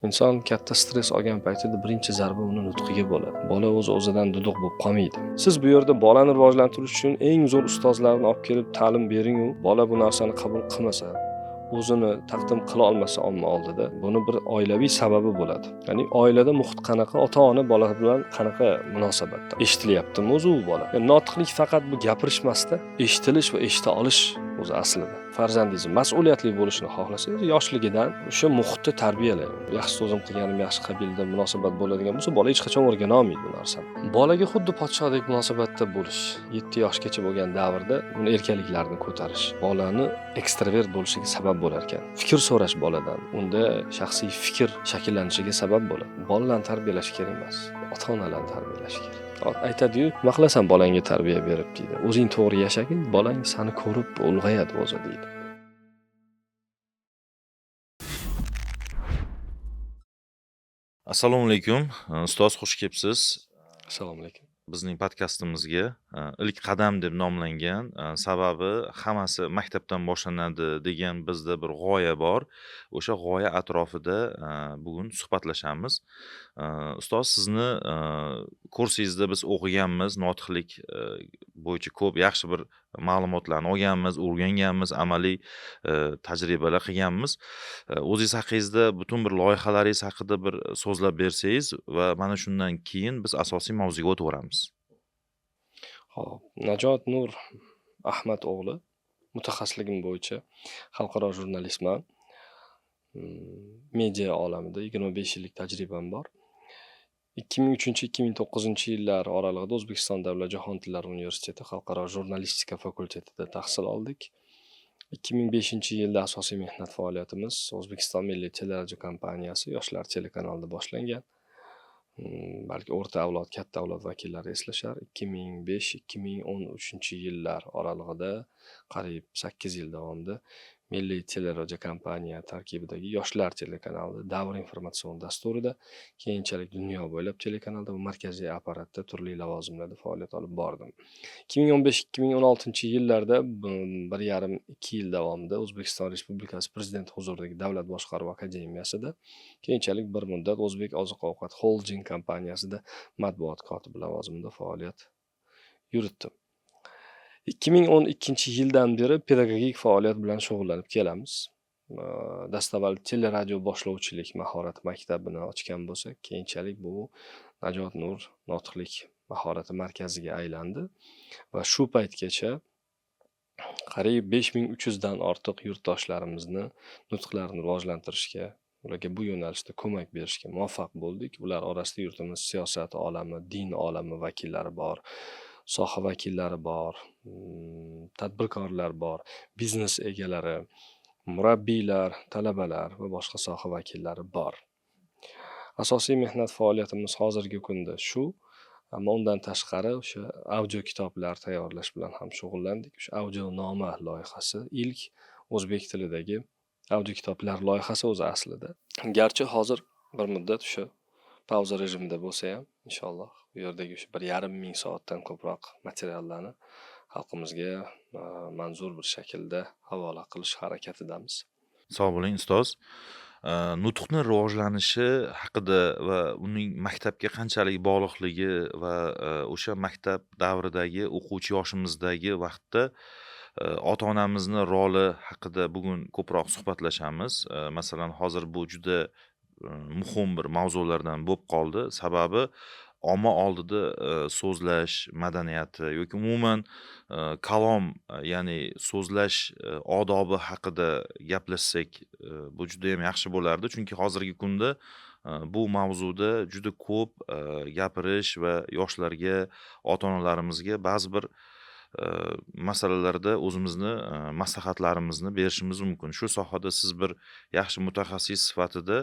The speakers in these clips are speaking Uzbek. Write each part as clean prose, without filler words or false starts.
Inson katta stress olgan paytida birinchi zarba uni nutqiga bo'ladi. Bola o'z-o'zidan duduq bo'lib qolmaydi. Siz bu yerda bolani rivojlantirish uchun eng zo'r ustozlarni olib kelib ta'lim bering-u, bola bu narsani qabul qilmasa, o'zini taqdim qila olmasa omma oldida, buni bir oilaviy sababi bo'ladi. Ya'ni oilada muhit qanaqa, ota-ona bola bilan qanaqa munosabatda? Eshitilyaptimi o'zi u bola? Yani notiqlik faqat bu gapirish emasda, eshitilish va eshita olish o'zi aslida. Farzandingiz mas'uliyatli bo'lishini xohlasangiz, yoshligidan o'sha muhitda tarbiyalang. Yaxshi so'zim qilganim yaxshi qabilida munosabat bo'ladigan bo'lsa, bola hech qachon o'rgana olmaydi bu narsani. Bolaga xuddi podshodek munosabatda bo'lish, 7 yoshgacha bo'lgan davrda uni erkaliklarini ko'tarish, bolani ekstravert bo'lishiga sabab bo'lar ekan. Fikr so'rash boladan, unda shaxsiy fikr shakllanishiga sabab bo'ladi. Bolalarni tarbiyalash kerak emas, ota-onalarni tarbiyalash kerak. Aytadi-yu, nima qilasan bolangga tarbiya berib deydi. O'zing to'g'ri yashagin, bolang seni ko'rib ulg'ayadi o'zi deydi. Assalomu alaykum. Ustoz, xush kelibsiz. Assalomu alaykum. Bizning podkastimizga ilk qadam deb nomlangan, sababi hammasi maktabdan boshlanadi degan bizda bir g'oya bor. O'sha g'oya atrofida bugun suhbatlashamiz. Ustoz, sizni kursingizda biz o'qiganmiz, notiqlik bo'yicha ko'p yaxshi bir ma'lumotlarni olganmiz, o'rganganmiz, amaliy tajribalar qilganmiz. O'zingiz haqingizda, butun bir loyihalaringiz haqida bir so'zlab bersangiz va mana shundan keyin biz asosiy mavzuga o'taveramiz. Xo'p, Najot Nur Ahmad o'g'li, mutaxassisligim bo'yicha xalqaro jurnalistman. Media olamida 25 yillik tajribam bor. 2003-2009 yillar oralig'ida O'zbekiston Davlat Jahon tillari universiteti Xalqaro jurnalistika fakultetida tahsil oldik. 2005-yilda asosiy mehnat faoliyatimiz O'zbekiston Milliy teleradiokompaniyasi Yoshlar telekanalida boshlangan. Balki o'rta avlod, katta avlod vakillari eslashar. 2005-2013 yillar oralig'ida qariyb 8 yil davomida Milliy teleradiokompaniya tarkibidagi Yoshlar telekanalida Davr informatsion dasturida, keyinchalik dunyo bo'ylab telekanalda va markaziy apparatda turli lavozimlarda faoliyat olib bordim. 2015-2016 yillarda 1,5-2 yil davomida O'zbekiston Respublikasi Prezidenti huzuridagi Davlat boshqaruvi akademiyasida, keyinchalik bir muddat O'zbek oziq-ovqat holding kompaniyasida matbuot kotibi lavozimida faoliyat yuritdim. 2012 yildan beri pedagogik faoliyat bilan shug'ullanib kelamiz. Dastavval teleradio boshlovchilik mahorat maktabini ochgan bo'lsak, keyinchalik bu Najot Nur notiqlik mahorati markaziga aylandi va shu paytgacha qariyb 5300 dan ortiq yurtdoshlarimizni nutqlarini rivojlantirishga, ularga bu yo'nalishda ko'mak berishga muvaffaq bo'ldik. Ular orasida yurtimiz siyosat olami, din olami vakillari bor, soha vakillari bor, tadbirkorlar bor, biznes egalari, murabbiylar, talabalar va boshqa soha vakillari bor. Asosiy mehnat faoliyatimiz hozirgi kunda shu, ammo undan tashqari o'sha audio kitoblar tayyorlash bilan ham shug'ullandik. O'sha audionoma loyihasi ilk o'zbek tilidagi audio kitoblar loyihasi o'zi aslida. Garchi hozir bir muddat o'sha pauza rejimida bo'lsa ham, inshaalloh bu yerdagi o'sha 1500 soatdan ko'proq materiallarni xalqimizga manzur bir shaklda havola qilish harakatidamiz. Sog' bo'ling, ustoz. Nutqni rivojlanishi haqida va uning maktabga qanchalik bog'liqligi va o'sha maktab davridagi o'quvchi yoshimizdagi vaqtda ota-onamizni roli haqida bugun ko'proq suhbatlashamiz. Masalan, hozir bu juda muhim bir mavzulardan bo'lib qoldi. Sababi omma oldida so'zlash madaniyati yoki umuman kalom, ya'ni so'zlash odobi haqida gaplashsak, bu juda ham yaxshi bo'lardi. Chunki hozirgi kunda bu mavzuda juda ko'p gapirish va yoshlarga, ota-onalarimizga ba'zi bir masalalarda o'zimizni maslahatlarimizni berishimiz mumkin. Shu sohada siz bir yaxshi mutaxassis sifatida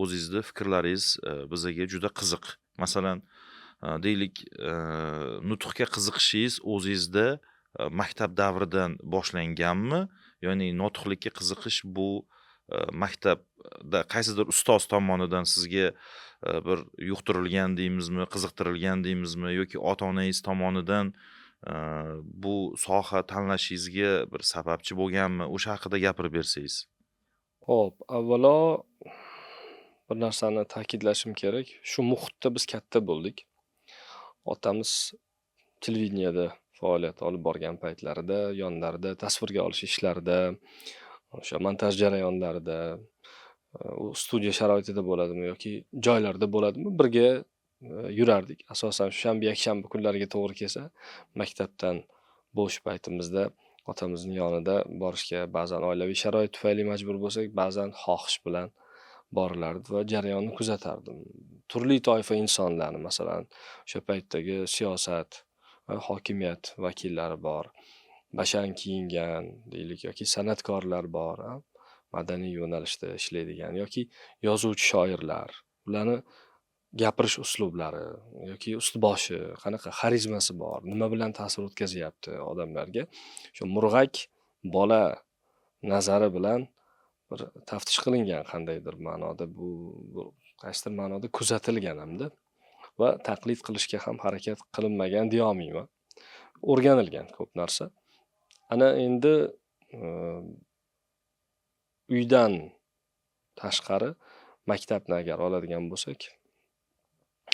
o'zingizni fikrlaringiz bizga juda qiziq. Masalan, deylik, nutqga qiziqishingiz o'zingizda maktab davridan boshlanganmi? Ya'ni notiqlikka qiziqish bu maktabda qaysidir ustoz tomonidan sizga bir yuqtirilgan deymizmi, qiziqtirilgan deymizmi yoki ota-onangiz tomonidan bu soha tanlashingizga bir sababchi bo'lganmi? O'sha haqida gapirib bersangiz. Xo'p, avvalo Bir narsani ta'kidlashim kerak. Shu muhitda biz katta bo'ldik. Otamiz televideniyada faoliyat olib borgan paytlarida, yonlarida tasvirga olish ishlarida, o'sha montaj jarayonlarida, u studiya sharoitida bo'ladimi yoki joylarda bo'ladimi, birga yurardik. Asosan shanba, yakshanba kunlariga to'g'ri kelsa, maktabdan bo'sh paytimizda otamizning yonida borishga ba'zan oilaviy sharoit tufayli majbur bo'lsak, ba'zan xohish bilan borilardi va jarayonni kuzatardim. Turli toifa insonlarni, masalan, o'sha paytdagi siyosat va hokimiyat vakillari bor, bashang kiyingan deylik yoki san'atkorlar bor, madaniy yo'nalishda ishlaydigan yoki yozuvchi shoirlar, ularni gapirish uslublari yoki ust-boshi, qanaqa xarizmasi bor, nima bilan ta'sir o'tkazyapti odamlarga. Shu murg'ak bola nazari bilan bir taftish qilingan qandaydir ma'noda, bu qaysidir ma'noda kuzatilgan hamda va taqlid qilishga ham harakat qilinmagan deya olmayman. O'rganilgan ko'p narsa. Ana endi uydan tashqari maktabni agar oladigan bo'lsak,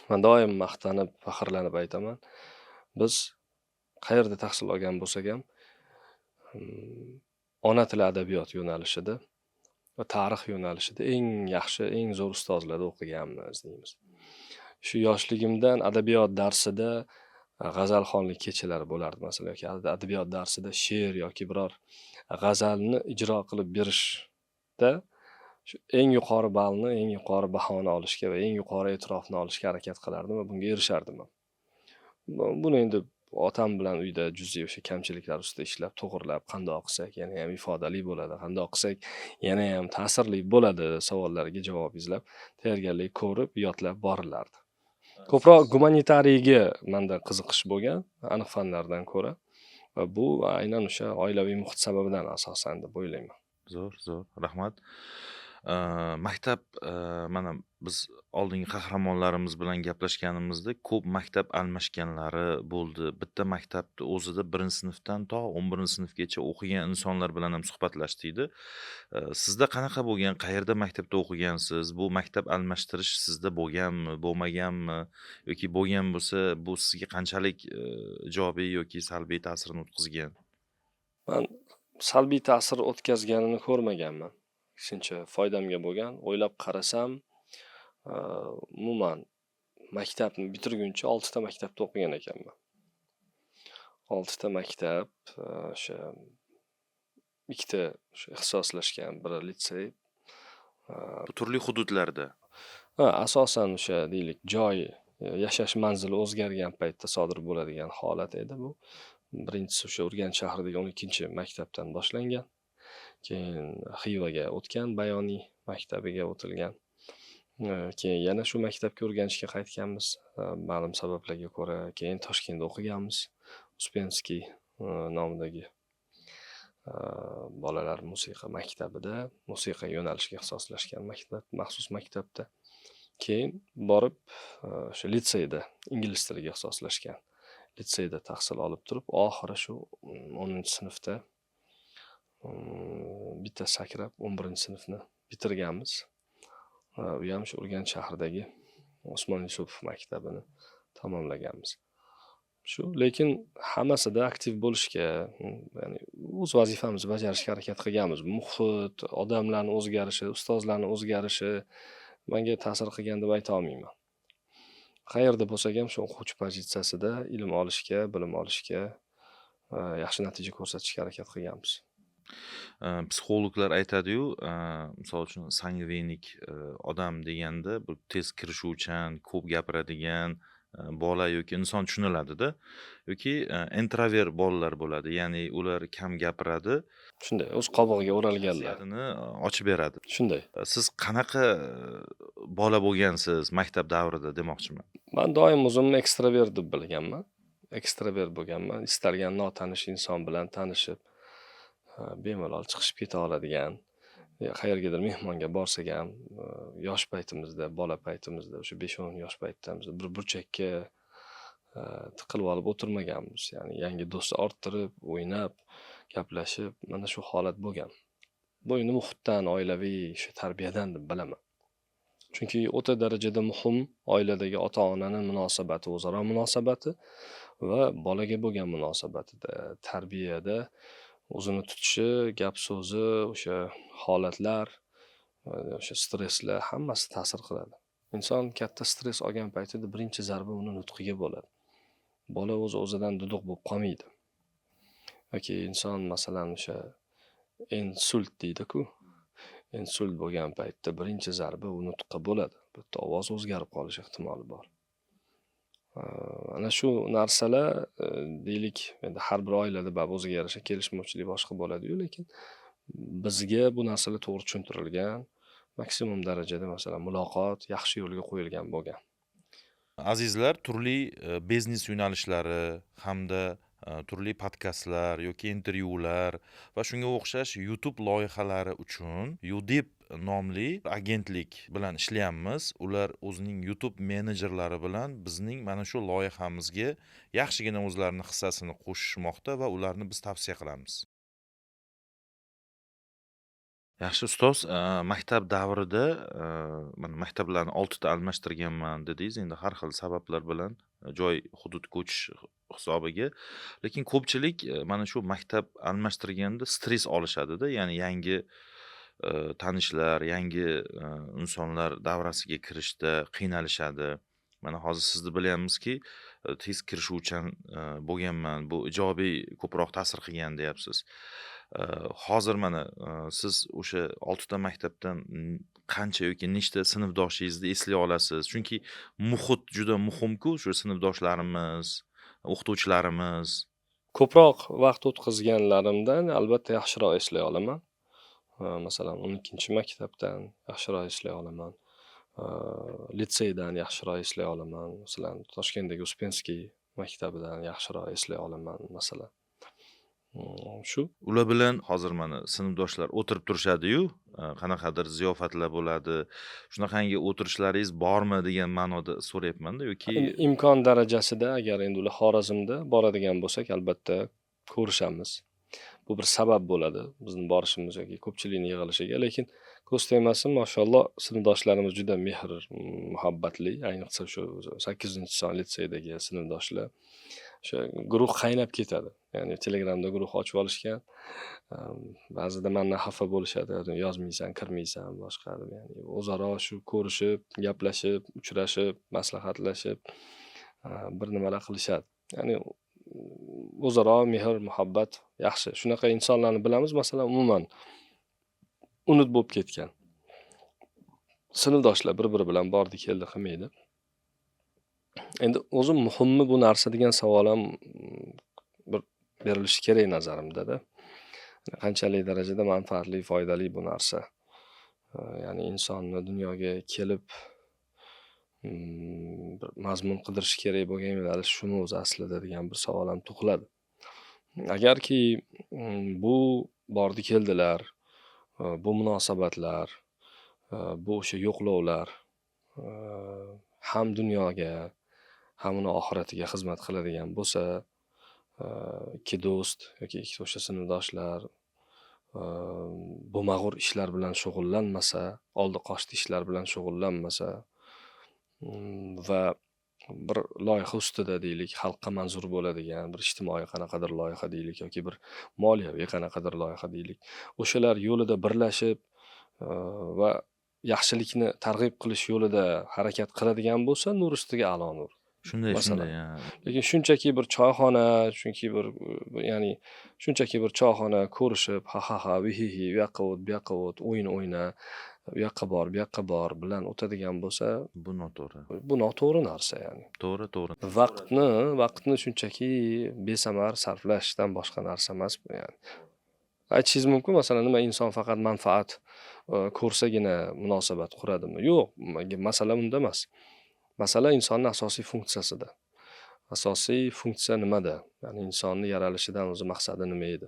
man doim maqtanib, faxrlanib aytaman, biz qayerda tahsil olgan bo'lsak ham ona tili adabiyot yo'nalishida va tarix yo'nalishida eng yaxshi, eng zo'r ustozlarda o'qiganmiz deymiz. Shu yoshligimdan adabiyot darsida g'azalxonlik kechalari bo'lardi, masalan, yoki adabiyot darsida she'r yoki biror g'azalni ijro qilib berishda shu eng yuqori ballni, eng yuqori bahoni olishga va eng yuqori e'tirofni olishga harakat qilardim va bunga erishardim ham. Buni endi otam bilan uyda juz'iy o'sha kamchiliklar ustida ishlab, to'g'irlab, qandoq qilsak yana ham ifodali bo'ladi, qandoq qilsak yana ham ta'sirli bo'ladi savollariga javob izlab, tayyorgarlik ko'rib, yodlab borilardi. Ko'proq gumanitariyga menda qiziqish bo'lgan, aniq fanlardan ko'ra, va bu aynan o'sha oilaviy muhit sababidan asosan deb o'ylayman. Zo'r, zo'r, rahmat. Maktab, mana biz oldingi qahramonlarimiz bilan gaplashganimizda ko'p maktab almashganlari bo'ldi. Bitta maktabni o'zida 1-sinfdan to 11-sinfgacha o'qigan insonlar bilan ham suhbatlashdik. Sizda qanaqa bo'lgan, qayerda maktabda o'qigansiz? Bu maktab almashtirish sizda bo'lganmi, bo'lmaganmi yoki bo'lgan bo'lsa, bu sizga qanchalik ijobiy yoki salbiy ta'sirini o'tkazgan? Man salbiy ta'sir o'tkazganini ko'rmaganman. Aksincha foydamga bo'lgan. O'ylab qarasam, umuman maktabni bitirguncha 6 ta maktabda o'qigan ekanman. 6 ta maktab, o'sha ikkita o'sha ixtisoslashgan, biri litsey. Bu turli hududlarda. Ha, asosan o'sha deylik, joy, yashash manzili o'zgargan paytda sodir bo'ladigan holat edi bu. Birinchisi o'sha Urganch shahridagi 12-maktabdan boshlangan. Keyin Xivaga o'tgan, Bayoniy maktabiga o'tilgan. Keyin yana shu maktabga Urganchga qaytganmiz, ma'lum sabablarga ko'ra. Keyin Toshkentda o'qiganmiz. Uspenskiy nomidagi bolalar musiqa maktabida, musiqa yo'nalishiga ixtisoslashgan maktab, maxsus maktabda. Keyin borib o'sha litseyda ingliz tiliga ixtisoslashgan litseyda tahsil olib turib, oxiri shu 10-sinfda bitta sakrab 11-sinfni bitirganmiz. U ham shu Urganch shahridagi Usmon Yusupov maktabini tamomlaganmiz. Shu, lekin hammasida aktiv bo'lishga, ya'ni o'z vazifamizni bajarishga harakat qilganmiz. Muhit, odamlarning o'zgarishi, ustozlarning o'zgarishi menga ta'sir qilgan deb ayta olmayman. Qayerda bo'lsak ham shu o'quvchi pozitsiyasida ilm olishga, bilim olishga, yaxshi natija ko'rsatishga harakat qilganmiz. Psixologlar aytadi-yu, misol uchun sangvinik odam deganda bu tez kirishuvchan, ko'p gapiradigan bola yoki inson tushuniladida, yoki introvert bolalar bo'ladi, ya'ni ular kam gapiradi. Shunday, o'z qobig'iga o'ralganlar. Shaxsiyatini ochib beradi. Shunday. Siz qanaqa bola bo'lgansiz maktab davrida demoqchiman? Man doim o'zimni ekstravert deb bilganman. Ekstravert bo'lganman. Istalgan notanish inson bilan tanishib, bemalol chiqishib keta oladigan, qayergadir mehmonga borsak ham, yosh paytimizda, bola paytimizda, o'sha 5-10 yosh paytimizda bir burchakka tiqilib olib o'tirmaganmiz. Ya'ni yangi do'st orttirib, o'ynab, gaplashib, mana shu holat bo'lgan. Bu endi muhitdan, oilaviy shu tarbiyadan deb bilaman. Chunki o'ta darajada muhim oiladagi ota-onani munosabati, o'zaro munosabati va bolaga bo'lgan munosabatida, tarbiyada o'zini tutishi, gap so'zi, o'sha holatlar, o'sha stresslar hammasi ta'sir qiladi. Inson katta stress olgan paytida birinchi zarba uni nutqiga bo'ladi. Bola o'z-o'zidan duduq bo'lib qolmaydi. Yoki inson masalan o'sha insult deydi-ku. Insult bo'lgan paytda birinchi zarba u nutqqa bo'ladi. Bitta ovoz o'zgarib qolish ehtimoli bor. Ana shu narsalar deylik, endi har bir oilada baribir o'ziga yarasha kelishmovchilik boshqa bo'ladi-yu, lekin bizga bu narsalar to'g'ri tushuntirilgan, maksimum darajada masalan muloqot yaxshi yo'lga qo'yilgan bo'lgan. Azizlar, turli biznes yo'nalishlari hamda turli podkastlar yoki intervyular va shunga o'xshash YouTube loyihalari uchun Udip nomli agentlik bilan ishlayapmiz. Ular o'zining YouTube menejerlari bilan bizning mana shu loyihamizga yaxshigina o'zlarini hissasini qo'shishmoqda va ularni biz tavsiya qilamiz. Yaxshi ustoz, maktab davrida mana maktablarni 6 ta almashtirganman dedingiz, endi har xil sabablar bilan joy hudud ko'chish hisobiga. Lekin ko'pchilik mana shu maktab almashtirganda stress olishadida, ya'ni yangi tanishlar, yangi insonlar davrasiga kirishda qiynalishadi. Mana hozir sizni bilyapmizki, tez kirishuvchan bo'lganman, bu ijobiy ko'proq ta'sir qilgan deyapsiz. Hozir mana siz o'sha 6 ta maktabdan qancha yoki nechta sinfdoshingizni eslay olasiz? Chunki muhit juda muhim-ku, shu sinfdoshlarimiz, o'qituvchilarimiz. Ko'proq vaqt o'tkazganlarimdan albatta yaxshiroq eslay olaman. Masalan, 12-maktabdan yaxshiroq eslay olaman. Litseydan yaxshiroq eslay olaman. Masalan, Toshkentdagi Uspenskiy maktabidan yaxshiroq eslay olaman, masalan. Shu. Ular bilan hozir mana sinfdoshlar o'tirib turishadi-yu, qanaqadir ziyofatlar bo'ladi. Shunaqangi o'tirishlaringiz bormi degan ma'noda so'rayapman-da yoki imkon darajasida agar endi ular Xorazmda boradigan bo'lsak, albatta ko'rishamiz. Bu bir sabab bo'ladi bizni borishimiz yoki ko'pchilikning yig'ilishiga, lekin ko'z tegmasin, mashalloh, sinfdoshlarimiz juda mehr, muhabbatli, ayniqsa shu 8-son litseydagi sinfdoshlar. O'sha guruh qaynab ketadi. Ya'ni Telegramda guruh ochib olishgan. Ba'zida mendan xafa bo'lishadi, yozmaysan, kirmaysan, boshqa deb. Ya'ni o'zaro shu ko'rishib, gaplashib, uchrashib, maslahatlashib, bir nimalar qilishadi. Ya'ni o'zaro mehr, muhabbat yaxshi. Shunaqa insonlarni bilamiz, masalan, umuman unut bo'lib ketgan. Sinfdoshlar bir-biri bilan bordi, keldi qilmaydi. Endi o'zi muhimmi bu narsa degan savol ham bir berilishi kerak nazarimda-da. Qanchalik darajada manfaatli, foydali bu narsa. Ya'ni insonni dunyoga kelib bir mazmun qidirish kerak bo'lgan yo'nalish shumi o'zi aslida degan bir savol ham tug'iladi. Agarki bu bordi keldilar, bu munosabatlar, bu o'sha yo'qlovlar ham dunyoga, ham uni oxiratiga xizmat qiladigan bo'lsa, ikki do'st yoki ikki o'sha sinfdoshlar bo'lmag'ur ishlar bilan shug'ullanmasa, oldi qochdi ishlar bilan shug'ullanmasa va bir loyiha ustida deylik, xalqqa manzur bo'ladigan bir ijtimoiy qanaqadir loyiha deylik yoki bir moliyaviy qanaqadir loyiha deylik, o'shalar yo'lida birlashib va yaxshilikni targ'ib qilish yo'lida harakat qiladigan bo'lsa, nur ustiga a'lo nur. Shunday, Masalan. shunday. Lekin shunchaki bir choyxona, chunki bir ya'ni shunchaki bir choyxona ko'rishib, ha ha ha, vi hi hi, u yoqqa o't, bu yoqqa o't, o'yin o'yna, u yoqqa bor, bu yoqqa bor bilan o'tadigan bo'lsa, Bu noto'g'ri. Bu noto'g'ri narsa ya'ni. To'g'ri, to'g'ri. Vaqtni shunchaki besamar sarflashdan boshqa narsa emas bu ya'ni. Aytishingiz mumkin, masalan, nima inson faqat manfaat ko'rsagina munosabat quradimi? Yo'q, masala unda emas. Masala insonning asosiy funksiyasida. Asosiy funksiya nimada? Ya'ni insonni yaralishidan o'zi maqsadi nima edi?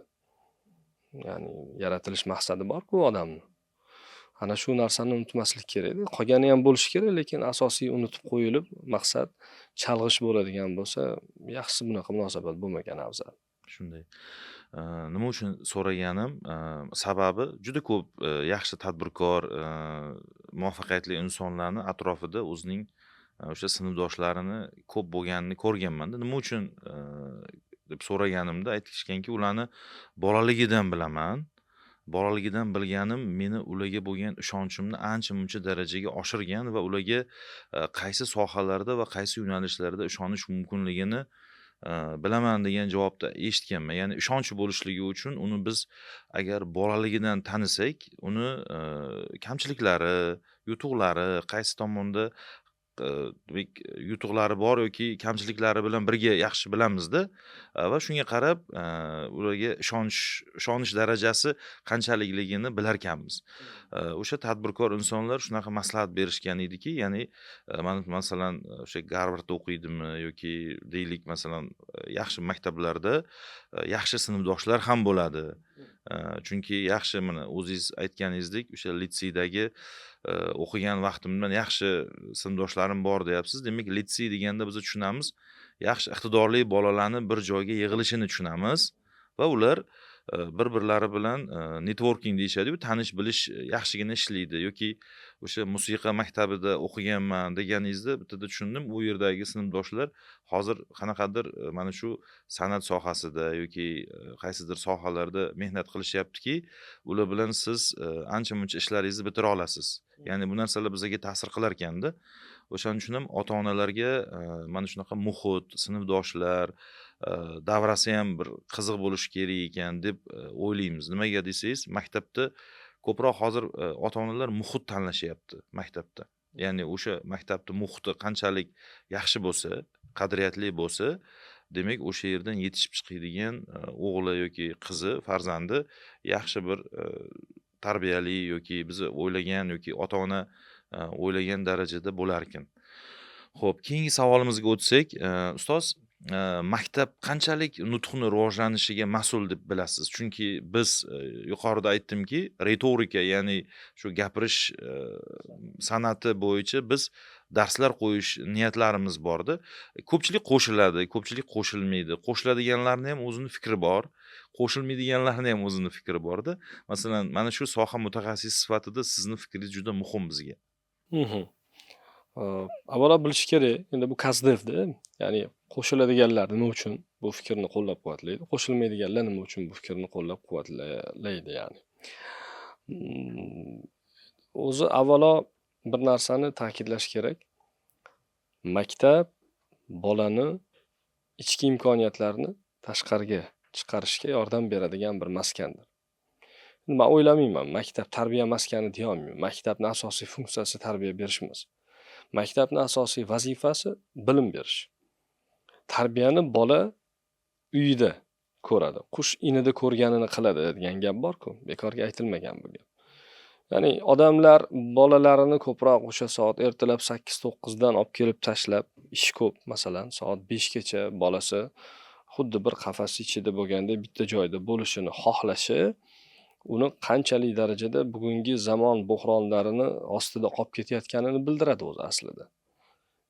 Ya'ni yaratilish maqsadi bor-ku odamni. Ana shu narsani unutmaslik kerak-da. Qolgani ham bo'lishi kerak, lekin asosiy unutib qo'yilib, maqsad chalg'ish bo'ladigan bo'lsa, yaxshisi bunaqa munosabat bo'lmagan afzal. Shunday. Nima uchun so'raganim, sababi juda ko'p yaxshi tadbirkor, muvaffaqiyatli insonlarni atrofida o'zining o'sha sinfdoshlarini ko'p bo'lganini ko'rganmanda. Nima uchun deb so'raganimda aytishganki, ularni bolaligidan bilaman. Bolaligidan bilganim meni ularga bo'lgan ishonchimni ancha muncha darajaga oshirgan va ularga qaysi sohalarda va qaysi yo'nalishlarda ishonish mumkinligini bilaman degan javobni eshitganman. Ya'ni ishonch bo'lishligi uchun uni biz agar bolaligidan tanisak, uni kamchiliklari, yutuqlari, qaysi tomonda demak yutuqlari bor yoki kamchiliklari bilan birga yaxshi bilamizda va shunga qarab ularga ishonish darajasi qanchalikligini bilarkanmiz. O'sha tadbirkor insonlar shunaqa maslahat berishgan ediki, ya'ni mana masalan o'sha Garvardda o'qiydimi yoki deylik masalan yaxshi maktablarda yaxshi sinfdoshlar ham bo'ladi. Chunki yaxshi, mana o'zingiz aytganingizdek, o'sha litseydagi o'qigan vaqtimdan yaxshi sinfdoshlarim bor deyapsiz. Demak, litsey deganda biz tushunamiz, yaxshi iqtidorli bolalarni bir joyga yig'ilishini tushunamiz va ular bir birlari bilan networking deyishadiyu, tanish bilish yaxshigina ishlaydi. Yoki o'sha musiqa maktabida o'qiganman deganingizda bittada tushundim, u yerdagi sinfdoshlar hozir qanaqadir mana shu san'at sohasida yoki qaysidir sohalarda mehnat qilishyaptiki, ular bilan siz ancha muncha ishlaringizni bitira olasiz. Ya'ni bu narsalar bizga ta'sir qilar ekanda. O'shaning uchun ham ota onalarga mana shunaqa muhit, sinfdoshlar davrasi ham bir qiziq bo'lishi kerak ekan deb o'ylaymiz. Nimaga desangiz, maktabda ko'proq hozir ota onalar muhit tanlashyapti maktabda. Ya'ni o'sha maktabni muhiti qanchalik yaxshi bo'lsa, qadriyatli bo'lsa, demak o'sha yerdan yetishib chiqadigan o'g'li yoki qizi, farzandi yaxshi bir tarbiyali yoki biz o'ylagan yoki ota ona o'ylagan darajada bo'larkan. Xo'p, keyingi savolimizga o'tsak, ustoz, maktab qanchalik nutqni rivojlanishiga mas'ul deb bilasiz? Chunki biz yuqorida aytdimki, ritorika, ya'ni shu gapirish san'ati bo'yicha biz darslar qo'yish niyatlarimiz bordi. Ko'pchilik qo'shiladi, ko'pchilik qo'shilmaydi. Qo'shiladiganlarni ham o'zini fikri bor, qo'shilmaydiganlarni ham o'zini fikri borda. Masalan, mana shu soha mutaxassisi sifatida sizni fikringiz juda muhim bizga. Avvalo bilish kerak, endi bu кастдев da, ya'ni qo'shiladiganlar nima uchun bu fikrni qo'llab-quvvatlaydi, qo'shilmaydiganlar nima uchun bu fikrni qo'llab-quvvatlaydi ya'ni. O'zi avvalo bir narsani ta'kidlash kerak. Maktab bolani ichki imkoniyatlarini tashqariga chiqarishga yordam beradigan bir maskandir. Man o'ylamayman, maktab tarbiya maskani deya olmayman. Maktabni asosiy funksiyasi tarbiya berish emas. Maktabni asosiy vazifasi bilim berish. Tarbiyani bola uyida ko'radi. Qush inida ko'rganini qiladi degan gap bor-ku, bekorga aytilmagan bu gap. Ya'ni odamlar bolalarini ko'proq o'sha soat ertalab 8-9 dan olib kelib tashlab, ish ko'p, masalan, soat 5 gacha bolasi xuddi bir qafas ichida bo'lgandek bitta joyda bo'lishini xohlashi, uni qanchalik darajada bugungi zamon bo'hronlarini ostida qolib ketayotganini bildiradi o'zi aslida.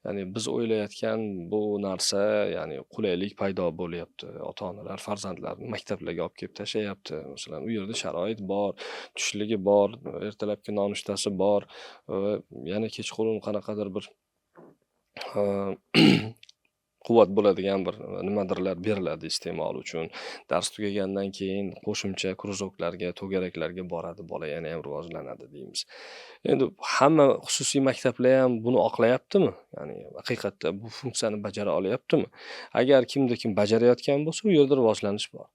Ya'ni biz o'ylayotgan bu narsa, ya'ni qulaylik paydo bo'lyapti. Ota-onalar farzandlarini maktablarga olib kelib tashlayapti. Masalan, u yerda sharoit bor, tushligi bor, ertalabki nonushtasi bor va yana kechqurun qanaqadir bir quvvat bo'ladigan bir nimadirlar beriladi iste'mol uchun. Dars tugagandan keyin qo'shimcha кружок larga, to'garaklarga boradi bola, yana ham rivojlanadi deymiz. Endi hamma xususiy maktablar ham buni oqlayaptimi? Ya'ni haqiqatda bu funksiyani bajara olyaptimi? Agar kimda kim bajarayotgan bo'lsa, u yerda rivojlanish bor.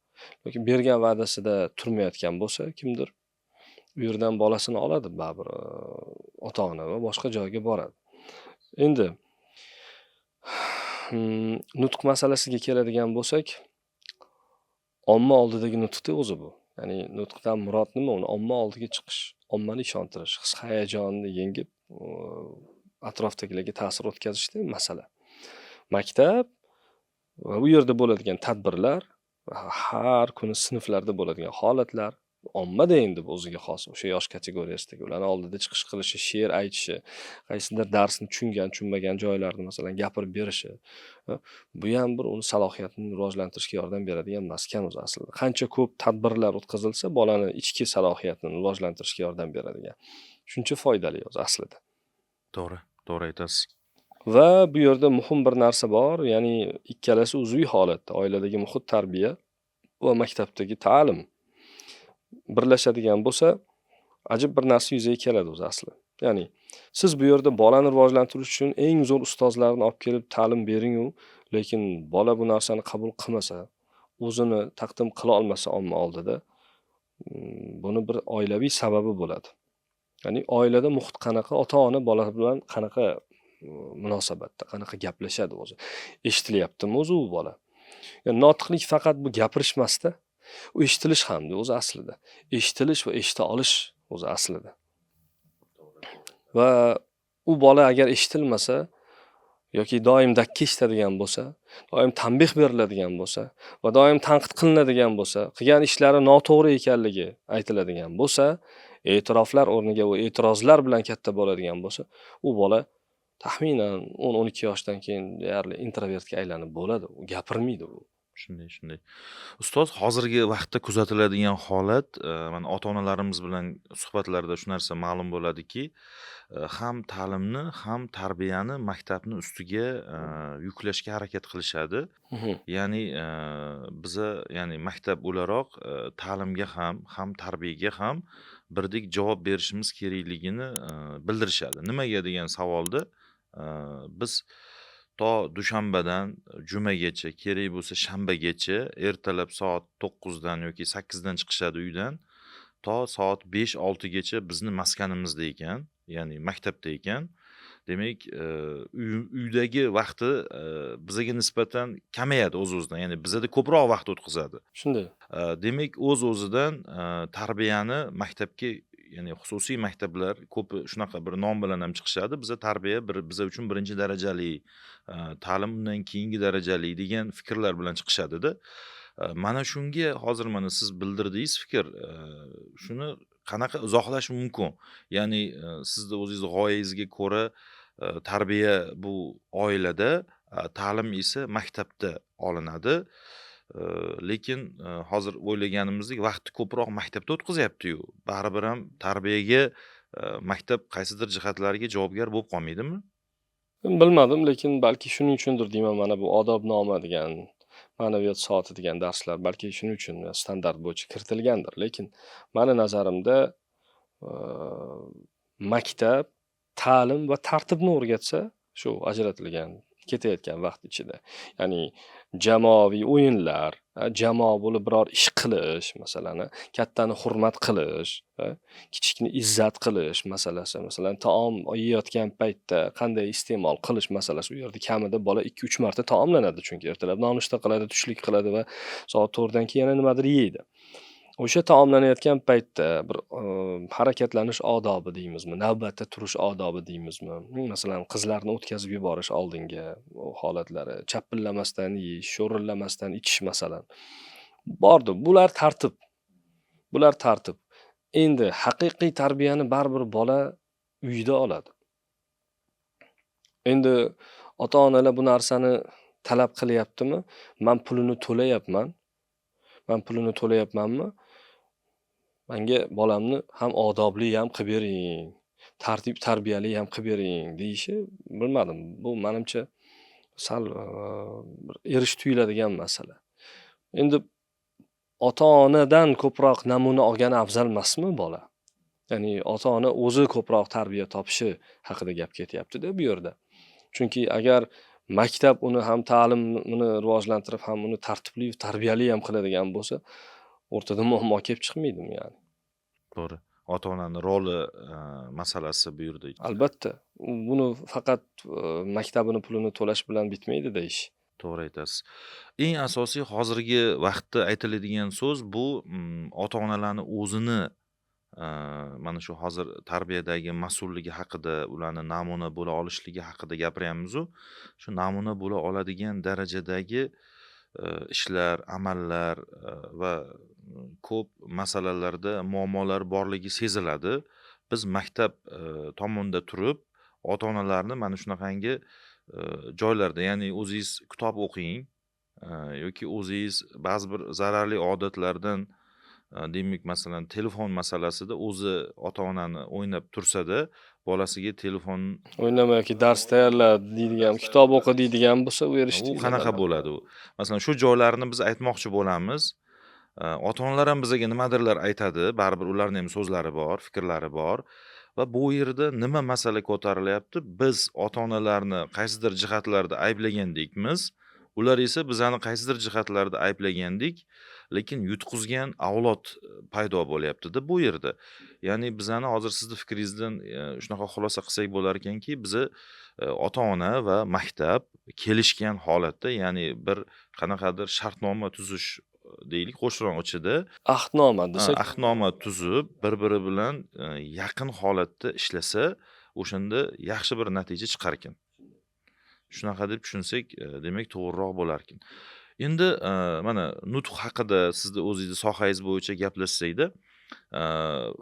Lekin bergan va'dasida turmayotgan bo'lsa kimdir, u yerdan bolasini oladi baribir ota-ona va boshqa joyga boradi. Endi nutq masalasiga keladigan bo'lsak, omma oldidagi nutqda o'zi bu. Ya'ni nutqdan murod nima? Uni omma oldiga chiqish, ommani ishontirish, his-hayajonni yengib, atrofdagilarga ta'sir o'tkazishda masala. Maktab va u yerda bo'ladigan tadbirlar, har kuni sinflarda bo'ladigan holatlar. Ommada endi bu o'ziga xos o'sha yosh kategoriyasidagi ularni oldida chiqish qilishi, she'r aytishi, qaysidir darsni tushungan, tushunmagan joylarini masalan gapirib berishi, bu ham bir uni salohiyatini rivojlantirishga yordam beradigan maskan o'zi aslida. Qancha ko'p tadbirlar o'tkazilsa, bolani ichki salohiyatini rivojlantirishga yordam beradigan. Shuncha foydali o'zi aslida. To'g'ri, to'g'ri aytasiz. Va bu yerda muhim bir narsa bor, ya'ni ikkalasi uzviy holatda, oiladagi muhit, tarbiya va maktabdagi ta'lim birlashadigan bo'lsa, ajib bir narsa yuzaga keladi o'zi asli. Ya'ni siz bu yerda bolani rivojlantirish uchun eng zo'r ustozlarni olib kelib ta'lim bering-u, lekin bola bu narsani qabul qilmasa, o'zini taqdim qila olmasa omma oldida, buni bir oilaviy sababi bo'ladi. Ya'ni oilada muhit qanaqa, ota-ona bola bilan qanaqa munosabatda, qanaqa gaplashadi o'zi. Eshitilyaptimi o'zi u bola? Ya'ni notiqlik faqat bu gapirish emasda, u eshitilish hamda o'zi aslida. Eshitilish va eshita olish o'zi aslida. Va u bola agar eshitilmasa yoki doim dakka eshitadigan bo'lsa, doim tanbeh beriladigan bo'lsa va doim tanqid qilinadigan bo'lsa, qilgan ishlari noto'g'ri ekanligi aytiladigan bo'lsa, e'tiroflar o'rniga u e'tirozlar bilan katta bo'ladigan bo'lsa, u bola taxminan 10-12 yoshdan keyin deyarli introvertga aylanib bo'ladi. U gapirmaydi u. Shunday, shunday. Ustoz, hozirgi vaqtda kuzatiladigan holat, mana ota-onalarimiz bilan suhbatlarda shu narsa ma'lum bo'ladiki, ham ta'limni, ham tarbiyani maktabni ustiga yuklashga harakat qilishadi. Ya'ni biza, ya'ni maktab o'laroq ta'limga ham tarbiyaga ham birdek javob berishimiz kerakligini bildirishadi. Nimaga degan savolda biz to dushanbadan jumagacha, kerak bo'lsa shanbagacha ertalab soat 9 dan yoki 8 dan chiqishadi uydan, to soat 5-6 gacha bizni maskanimizda ekan, ya'ni maktabda ekan. Demak, uydagi vaqti bizaga nisbatan kamayadi o'z-o'zidan, ya'ni bizada ko'proq vaqt o'tkazadi. Shunday. Demak, o'z-o'zidan tarbiyani maktabga, ya'ni xususiy maktablar ko'pi shunaqa bir nom bilan ham chiqishadi. Biza tarbiya bir biza uchun birinchi darajali, ta'lim undan keyingi darajali degan fikrlar bilan chiqishadi-da. Mana shunga hozir mana siz bildirdingiz fikr, shuni qanaqa izohlash mumkin? Ya'ni sizni o'zingiz g'oyangizga ko'ra tarbiya bu oilada, ta'lim esa maktabda olinadi. Lekin hozir o'ylaganimizdek vaqtni ko'proq maktabda o'tkazyapti-yu. Baribir ham tarbiyaga maktab qaysidir jihatlarga javobgar bo'lib qolmaydimi? Bilmadim, lekin balki shuning uchundir deyman, mana bu odobnoma degan, ma'naviyat soati degan darslar balki shuning uchun standart bo'yicha kiritilgandir. Lekin mani nazarimda maktab ta'lim va tartibni o'rgatsa, shu ajratilgan ketayotgan vaqt ichida, ya'ni jamoaviy o'yinlar, jamoa bo'lib biror ish qilish masalan, kattani hurmat qilish, kichikni izzat qilish masalasi, masalan, taom yeyotgan paytda qanday iste'mol qilish masalasi, u yerda kamida bola 2-3 marta taomlanadi, chunki ertalab nonushta qiladi, tushlik qiladi va soat 4 dan keyin yana nimadir yeydi. O'sha taomlanayotgan paytda bir harakatlanish odobi deymizmi, navbatda turish odobi deymizmi, masalan, qizlarni o'tkazib yuborish oldinga holatlari, chapillamasdan yeyish, sho'rillamasdan ichish masalan. Bordi. Bular tartib. Bular tartib. Endi haqiqiy tarbiyani baribir bola uyda oladi. Endi ota-onalar bu narsani talab qilyaptimi? Men pulini to'layapman. Men pulini to'layapmanmi? Menga bolamni ham odobli ham qilib bering, tartib tarbiyali ham qilib bering deyishi, bilmadim. Bu menimcha sal bir erish tuyuladigan masala. Endi ota-onadan ko'proq namuna olgani afzal emasmi bola? Ya'ni ota-ona o'zi ko'proq tarbiya topishi haqida gap ketyapti-da bu yerda. Chunki agar maktab uni ham ta'limini rivojlantirib, ham uni tartibli, tarbiyali ham qiladigan bo'lsa, o'rtada muammo kelib chiqmaydimi ya'ni? To'g'ri. Ota-onani roli masalasi bu yerda. Albatta, buni faqat maktabini pulini to'lash bilan bitmaydi-da ish. To'g'ri aytasiz. Eng asosiy hozirgi vaqtda aytiladigan so'z bu ota-onalarni o'zini mana shu hozir tarbiyadagi mas'ulligi haqida, ularni namuna bo'la olishligi haqida gapiryapmiz-u. Shu namuna bo'la oladigan darajadagi ishlar, amallar va ko'p masalalarda muammolar borligi seziladi. Biz maktab tomonda turib, ota-onalarni mana shunaqangi joylarda, ya'ni o'zingiz kitob o'qing yoki o'zingiz ba'zi bir zararli odatlardan, demak, masalan, telefon masalasida o'zi ota-onani o'ynab tursa-da, bolasiga telefon O'ynama yoki dars tayyorla deydigan, kitob o'qi deydigan bo'lsa, u u erishdik. qanaqa bo'ladi u? Masalan, shu joylarni biz aytmoqchi bo'lamiz. Ota-onalar ham bizga nimadirlar aytadi, baribir ularning ham so'zlari bor, fikrlari bor va bu yerda nima masala ko'tarilyapti? Biz ota-onalarni qaysidir jihatlarda ayblagandekmiz, ular esa bizani qaysidir jihatlarda ayblagandek, lekin yutqizgan avlod paydo bo'lyapti-da bu yerda. Ya'ni bizani hozir sizni fikringizdan shunaqa xulosa qilsak bo'lar ekanki, biza ota-ona va maktab kelishgan holatda, ya'ni bir qanaqadir shartnoma tuzish deylik, qo'shroq ichida Ahdnoma desak, ahdnoma tuzib, bir-biri bilan yaqin holatda ishlasa, o'shanda yaxshi bir natija chiqar ekan. Shunaqa deb tushunsak, demak, to'g'riroq bo'larkan. Endi mana nutq haqida sizni o'zingizni sohangiz bo'yicha gaplashsak-da,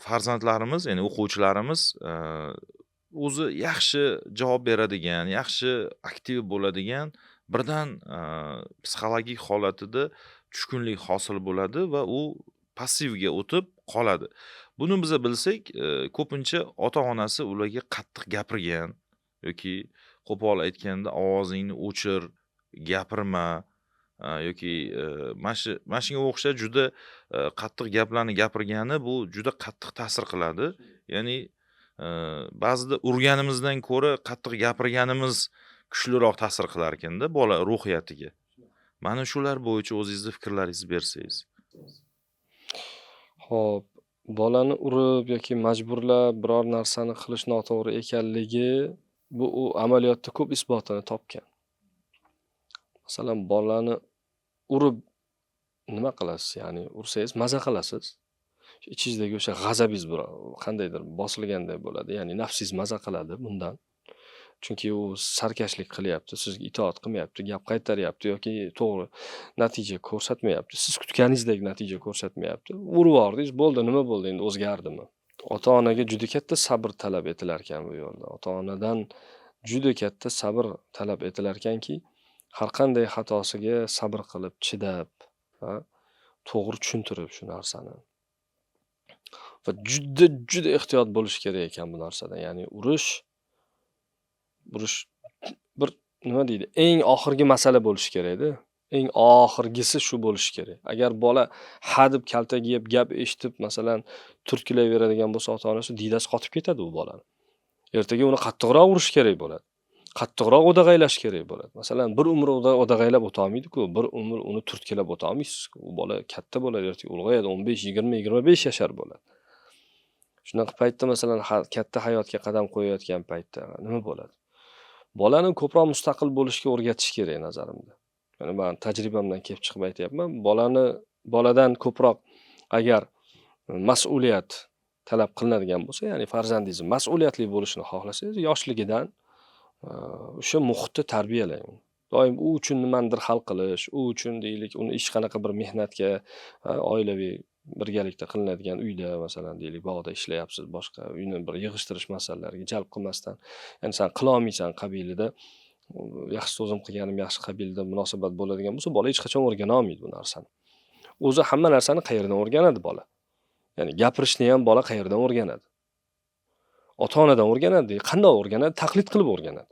farzandlarimiz, ya'ni o'quvchilarimiz o'zi yaxshi javob beradigan, yaxshi aktiv bo'ladigan, birdan psixologik holatida tushkunlik hosil bo'ladi va u passivga o'tib qoladi. Buni biza bilsak, ko'pincha ota-onasi ularga qattiq gapirgan yoki qo'pol aytganda ovozingni o'chir, gapirma yoki mana shunga o'xshab juda qattiq gaplarni gapirgani bu juda qattiq ta'sir qiladi. Ya'ni ba'zida urganimizdan ko'ra qattiq gapirganimiz kuchliroq ta'sir qilar ekanda bola ruhiyatiga. Mana shular bo'yicha o'zingizni fikrlaringizni bersangiz. Xo'p, bolani urib yoki majburlab biror narsani qilish noto'g'ri ekanligi bu u amaliyotda ko'p isbotini topgan. Masalan, bolani urib nima qilasiz? Ya'ni ursangiz maza qilasiz. Ichingizdagi o'sha g'azabingiz bir qandaydir bosilganday bo'ladi. Ya'ni nafsingiz maza qiladi bundan. Chunki u sarkashlik qilyapti, sizga itoat qilmayapti, gap qaytaryapti yoki to'g'ri natija ko'rsatmayapti. Siz kutganingizdek natija ko'rsatmayapti. Urib yubordingiz, bo'ldi, nima bo'ldi endi, o'zgardimi? Ota-onaga juda katta sabr talab etilar ekan bu yo'lda. Ota-onadan juda katta sabr talab etilar ekanki, har qanday xatosiga sabr qilib, chidab, to'g'ri tushuntirib shu narsani. Va juda juda ehtiyot bo'lish kerak ekan bu narsadan. Ya'ni urish bir nima deydi, eng oxirgi masala bo'lishi kerakda. Eng oxirgisi shu bo'lishi kerak. Agar bola ha deb kaltak yeb, gap eshitib, masalan, turtkilayveradigan bo'lsa ota-onasi, diydasi qotib ketadi u bolani. Ertaga uni qattiqroq urish kerak bo'ladi. Qattiqroq o'dag'aylash kerak bo'ladi. Masalan, bir umr o'dag'aylab o'ta olmaydi-ku, bir umr uni turtkilab o'ta olmaysiz-ku. U bola katta bo'ladi, ertaga ulg'ayadi, 15, 20, 25 yashar bo'ladi. Shunaqa paytda, masalan, katta hayotga qadam qo'yayotgan paytda nima bo'ladi? Bolani ko'proq mustaqil bo'lishga o'rgatish kerak nazarimda. Ya'ni men tajribamdan kelib chiqib aytyapman. Boladan ko'proq agar mas'uliyat talab qilinadigan bo'lsa, ya'ni farzandingizni mas'uliyatli bo'lishini xohlasangiz, yoshligidan o'sha muhitda tarbiyalang uni. Doim u uchun nimanidir hal qilish, u uchun deylik, uni hech qanaqa bir mehnatga, oilaviy birgalikda qilinadigan uyda, masalan, deylik, bog'da ishlayapsiz, boshqa uyni bir yig'ishtirish masalalariga jalb qilmasdan, ya'ni san qilolmaysan qabilida, yaxshi so'zim qilganim yaxshi qabilida munosabat bo'ladigan bo'lsa, bola hech qachon o'rgana olmaydi bu narsani. O'zi hamma narsani qayerdan o'rganadi bola? Ya'ni gapirishni ham bola qayerdan o'rganadi? Ota-onadan o'rganadi. Qanday o'rganadi? Taqlid qilib o'rganadi.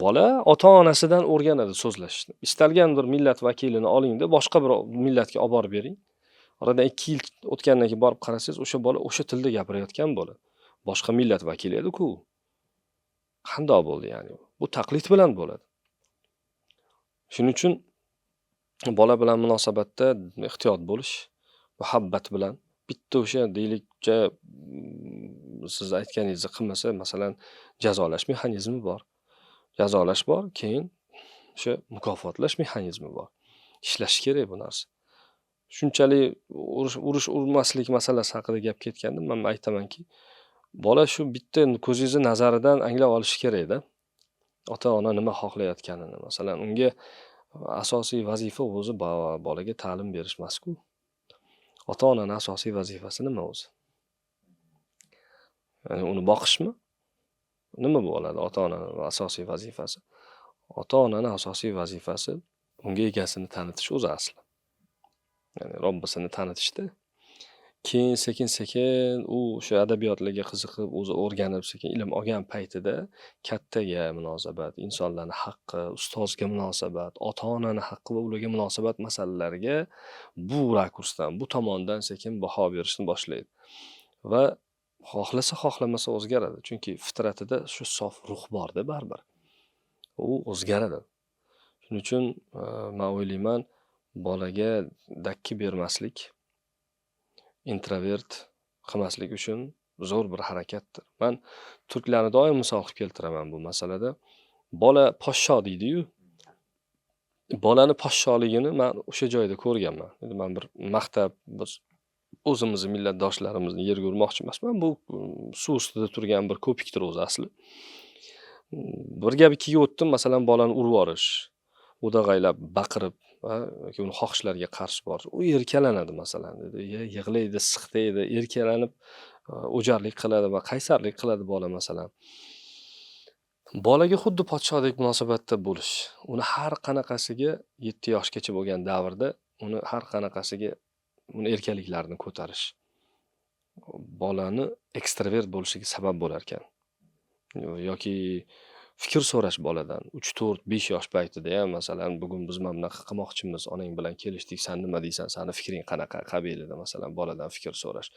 Bola ota-onasidan o'rganadi so'zlashishni. Istalgan bir millat vakilini olingda, boshqa bir millatga olib borib bering. Oradan 2 yil o'tgandan keyin borib qarasangiz, o'sha bola o'sha tilda gapirayotgan bo'ladi. Boshqa millat vakili edi-ku. Qandoq bo'ldi ya'ni? Bu taqlid bilan bo'ladi. Shuning uchun bola bilan munosabatda ehtiyot bo'lish, muhabbat bilan bitta o'sha deylik, siz aytganingizni qilmasa, masalan, jazolash mexanizmi bor. Jazolash bor, keyin o'sha mukofotlash mexanizmi bor. Ishlash kerak bu narsa. Shunchalik urush urmaslik masalasi haqida gap ketganda men aytamanki, bola shu bitta ko'zingizni nazaridan anglab olishi kerakda. Ota-ona nima xohlayotganini. Masalan, unga asosiy vazifa o'zi bolaga ta'lim berish emas-ku. Ota-onani asosiy vazifasi nima o'zi? Ya'ni uni boqishmi? Nima bo'ladi ota-onani asosiy vazifasi? Ota-onani asosiy vazifasi unga egasini tanitish o'zi asli. Ya'ni Robbisini tanitishda. Keyin sekin-sekin u o'sha adabiyotlarga qiziqib, o'zi o'rganib, sekin ilm olgan paytida kattaga munosabat, insonlarni haqqi, ustozga munosabat, ota-onani haqqi va ularga munosabat masalalariga bu rakursdan, bu tomondan sekin baho berishni boshlaydi. Va xohlasa xohlamasa o'zgaradi. Chunki fitratida shu sof ruh borda baribir. U o'zgaradi. Shuning uchun men o'ylayman, bolaga dakki bermaslik, introvert qilmaslik uchun zo'r bir harakatdir. Men turklarni doim misol qilib keltiraman bu masalada. Bola poshsho deydi-yu. Bolani poshsholigini men o'sha joyda ko'rganman. Endi men bir maqtab, biz o'zimizni millatdoshlarimizni yerga urmoqchi emasman. Bu suv ustida turgan bir ko'pikdir o'zi asli. Bir gap ikkiga o'tdim, masalan, bolani urib yuborish, o'dag'aylab, baqirib, yoki uni xohishlariga qarshi borish. U erkalanadi masalan, dedi, yig'laydi, siqtaydi, erkalanib, o'jarlik qiladi va qaysarlik qiladi bola masalan. Bolaga xuddi podshodek munosabatda bo'lish, uni har qanaqasiga 7 yoshgacha bo'lgan davrda uni har qanaqasiga uni erkaliklarini ko'tarish bolani ekstravert bo'lishiga sabab bo'lar ekan. Yoki fikr so'rash boladan 3, 4, 5 yosh paytida ham, masalan, bugun biz mana bunaqa qilmoqchimiz, onang bilan kelishdik, san nima deysan, sani fikring qanaqa qabilida masalan boladan fikr so'rash.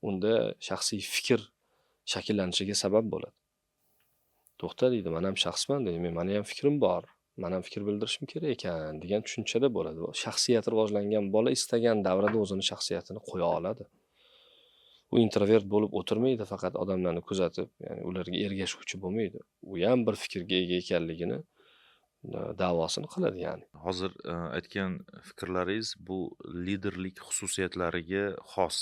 Unda shaxsiy fikr shakllanishiga sabab bo'ladi. To'xta deydi, men ham shaxsman deydi, meni ham fikrim bor, men ham fikr bildirishim kerak ekan degan tushunchada bo'ladi. Shaxsiyati rivojlangan bola istagan davrada o'zini shaxsiyatini qo'ya oladi. U introvert bo'lib o'tirmaydi, faqat odamlarni kuzatib, ya'ni ularga ergashuvchi bo'lmaydi. U ham bir fikrga ega ekanligini da'vosini qiladi ya'ni. Hozir aytgan fikrlaringiz bu liderlik xususiyatlariga xos.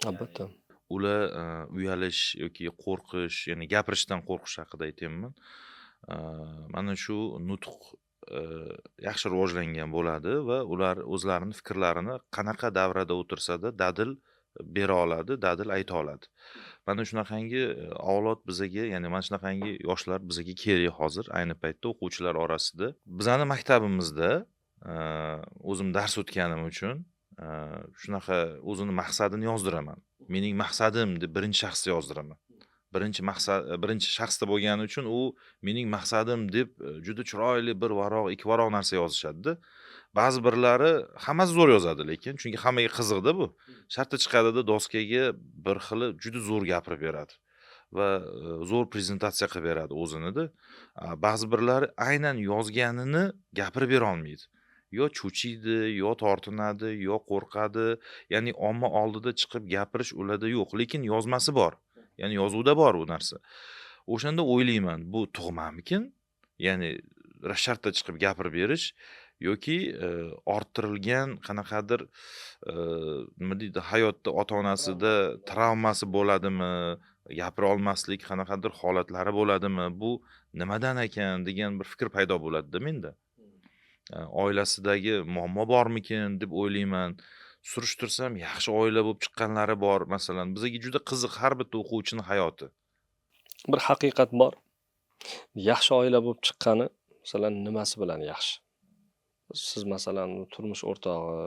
Albatta. Ular uyalish yoki qo'rqish, ya'ni gapirishdan qo'rqish haqida aytyapman. Mana shu nutq yaxshi rivojlangan bo'ladi va ular o'zlarini fikrlarini qanaqa davrada o'tirsada dadil bera oladi, dadil ayta oladi. Mana shunaqangi avlod bizaga, ya'ni mana shunaqangi yoshlar bizaga kerak hozir ayni paytda o'quvchilar orasida. Bizani maktabimizda o'zim dars o'tganim uchun shunaqa o'zini maqsadini yozdiraman. Mening maqsadim deb birinchi shaxsda yozdiraman. Birinchi maqsad, birinchi shaxsda bo'lgani uchun u mening maqsadim deb juda chiroyli bir varoq, ikki varoq narsa yozishadi-da. Ba'zi birlari hammasi zo'r yozadi, lekin chunki hammaga qiziqda bu. Shartta chiqadida doskaga bir xili juda zo'r gapirib beradi va zo'r prezentatsiya qilib beradi o'zinida. Ba'zi birlari aynan yozganini gapirib bera olmaydi. Yo cho'chiydi, yo tortinadi, yo qo'rqadi. Ya'ni omma oldida chiqib gapirish ularda yo'q, lekin yozmasi bor. Ya'ni yozuvda bor u narsa. O'shanda o'ylayman, bu tug'mamikin? Ya'ni shartta chiqib gapirib berish yoki orttirilgan qanaqadir nima deydi, hayotda ota-onasida travmasi bo'ladimi, gapira olmaslik qanaqadir holatlari bo'ladimi, bu nimadan ekan degan bir fikr paydo bo'ladida menda. Oilasidagi muammo bormikin deb o'ylayman. Surishtirsam yaxshi oila bo'lib chiqqanlari bor masalan. Bizga juda qiziq har bitta o'quvchining hayoti. Bir haqiqat bor. Yaxshi oila bo'lib chiqqani masalan nimasi bilan yaxshi? Siz masalan turmush o'rtog'i,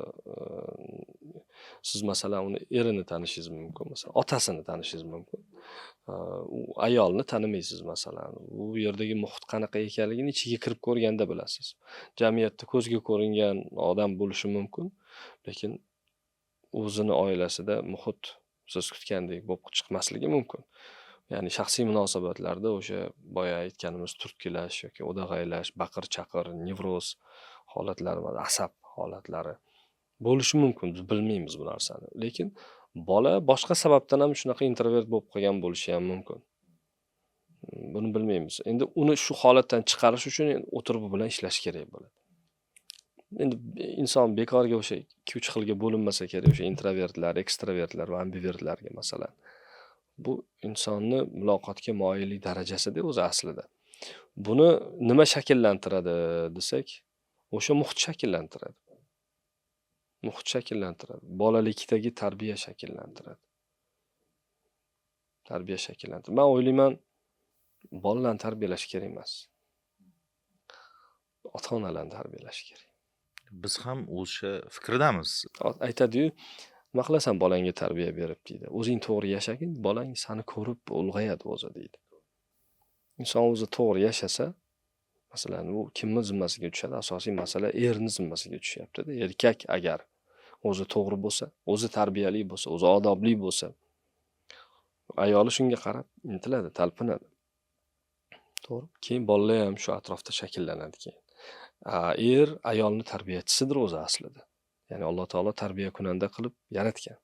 siz masalan uni erini tanishingiz mumkin, masalan otasini tanishingiz mumkin. U ayolni tanimaysiz masalan. U yerdagi muhit qanaqa ekanligini ichiga kirib ko'rganda bilasiz. Jamiyatda ko'zga ko'ringan odam bo'lishi mumkin, lekin o'zini oilasida muhit siz kutgandek bo'lib chiqmasligi mumkin. Ya'ni shaxsiy munosabatlarda o'sha boya aytganimiz turtkilash yoki o'dag'aylash, baqir-chaqir, nevroz holatlari, asab holatlari bo'lishi mumkin. Biz bilmaymiz bu narsani. Lekin bola boshqa sababdan ham shunaqa introvert bo'lib qolgan bo'lishi ham mumkin. Buni bilmaymiz. Endi uni shu holatdan chiqarish uchun o'tirib u bilan ishlash kerak bo'ladi. Endi inson bekorga o'sha 2-3 xilga bo'linmasa kerak, o'sha introvertlar, ekstravertlar va ambivertlarga masalan. Bu insonni muloqotga moyillik darajasida o'zi aslida. Buni nima shakllantiradi desak, o'sha muhit shakllantiradi. Muhit shakllantiradi. Bolalikdagi tarbiya shakllantiradi. Tarbiya shakllantiradi. Men o'ylayman, bolalarni tarbiyalash kerak emas. Ota-onalarni tarbiyalash kerak. Biz ham o'sha fikrdamiz. Aytadi-yu, nima qilasan bolangga tarbiya berib deydi. O'zing to'g'ri yashagin, bolang seni ko'rib ulg'ayadi o'zi deydi. Inson o'zi to'g'ri yashasa, masalan, u kimni zimmasiga tushadi? Asosiy masala erni zimmasiga tushyapti-da. Erkak agar o'zi to'g'ri bo'lsa, o'zi tarbiyali bo'lsa, o'zi odobli bo'lsa, ayoli shunga qarab intiladi, talpinadi. To'g'ri. Keyin bolalar ham shu atrofda shakllanadi keyin. Er ayolni tarbiyachisidir o'zi aslida. Ya'ni Alloh taolo tarbiya kunanda qilib yaratgan.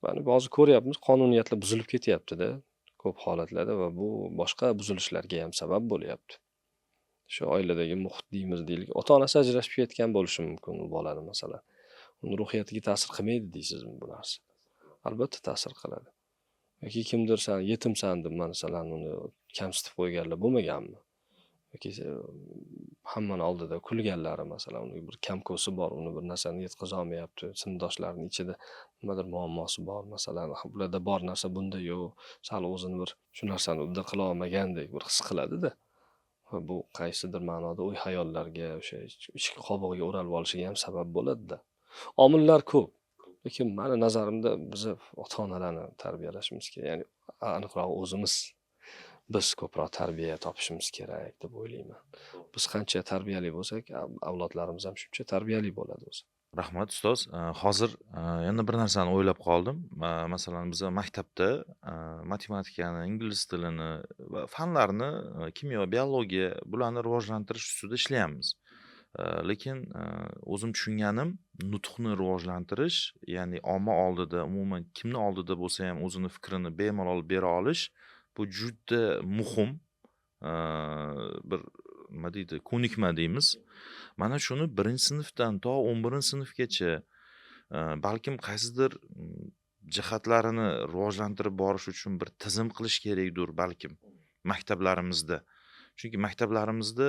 Mana hozir ko'ryapmiz, qonuniyatlar buzilib ketyapti-da ko'p holatlarda va bu boshqa buzilishlarga ham sabab bo'lyapti. Shu oiladagi muhit deymiz deylik. Ota-onasi ajrashib ketgan bo'lishi mumkin u bolani masalan. Uni ruhiyatiga ta'sir qilmaydi deysizmi bu narsa? Albatta ta'sir qiladi. Yoki kimdir san yetimsan deb masalan uni kamsitib qo'yganlar bo'lmaganmi? Yoki hammani oldida kulganlari masalan, uni bir kam-ko'si bor, uni bir narsani yetkaza olmayapti, sinfdoshlarining ichida nimadir muammosi bor, masalan, ularda bor narsa bunda yo'q, sal o'zini bir shu narsani udda qila olmagandek bir his qiladida. Va bu qaysidir ma'noda o'y xayollarga, o'sha ichki qobig'iga o'ralib olishiga ham sabab bo'ladida. Omillar ko'p. Lekin mani nazarimda biz ota-onalarni tarbiyalashimiz kerak. Ya'ni aniqroq o'zimiz biz ko'proq tarbiya topishimiz kerak deb o'ylayman. Biz qancha tarbiyali bo'lsak, avlodlarimiz ham shuncha tarbiyali bo'ladi o'zi. Rahmat ustoz. Hozir yana bir narsani o'ylab qoldim. Masalan, biz maktabda matematikani, ingliz tilini va fanlarni, kimyo, biologiya bularni rivojlantirish ustida ishlayapmiz. Lekin o'zim tushunganim, nutqni rivojlantirish, ya'ni omma oldida, umuman kimni oldida bo'lsa ham o'zini fikrini bemalol bera olish, bu juda muhim bir nima deydi, ko'nikma deymiz. Mana shuni 1-sinfdan to 11-sinfgacha balkim qaysidir jihatlarini rivojlantirib borish uchun bir tizim qilish kerakdir balkim maktablarimizda. Chunki maktablarimizda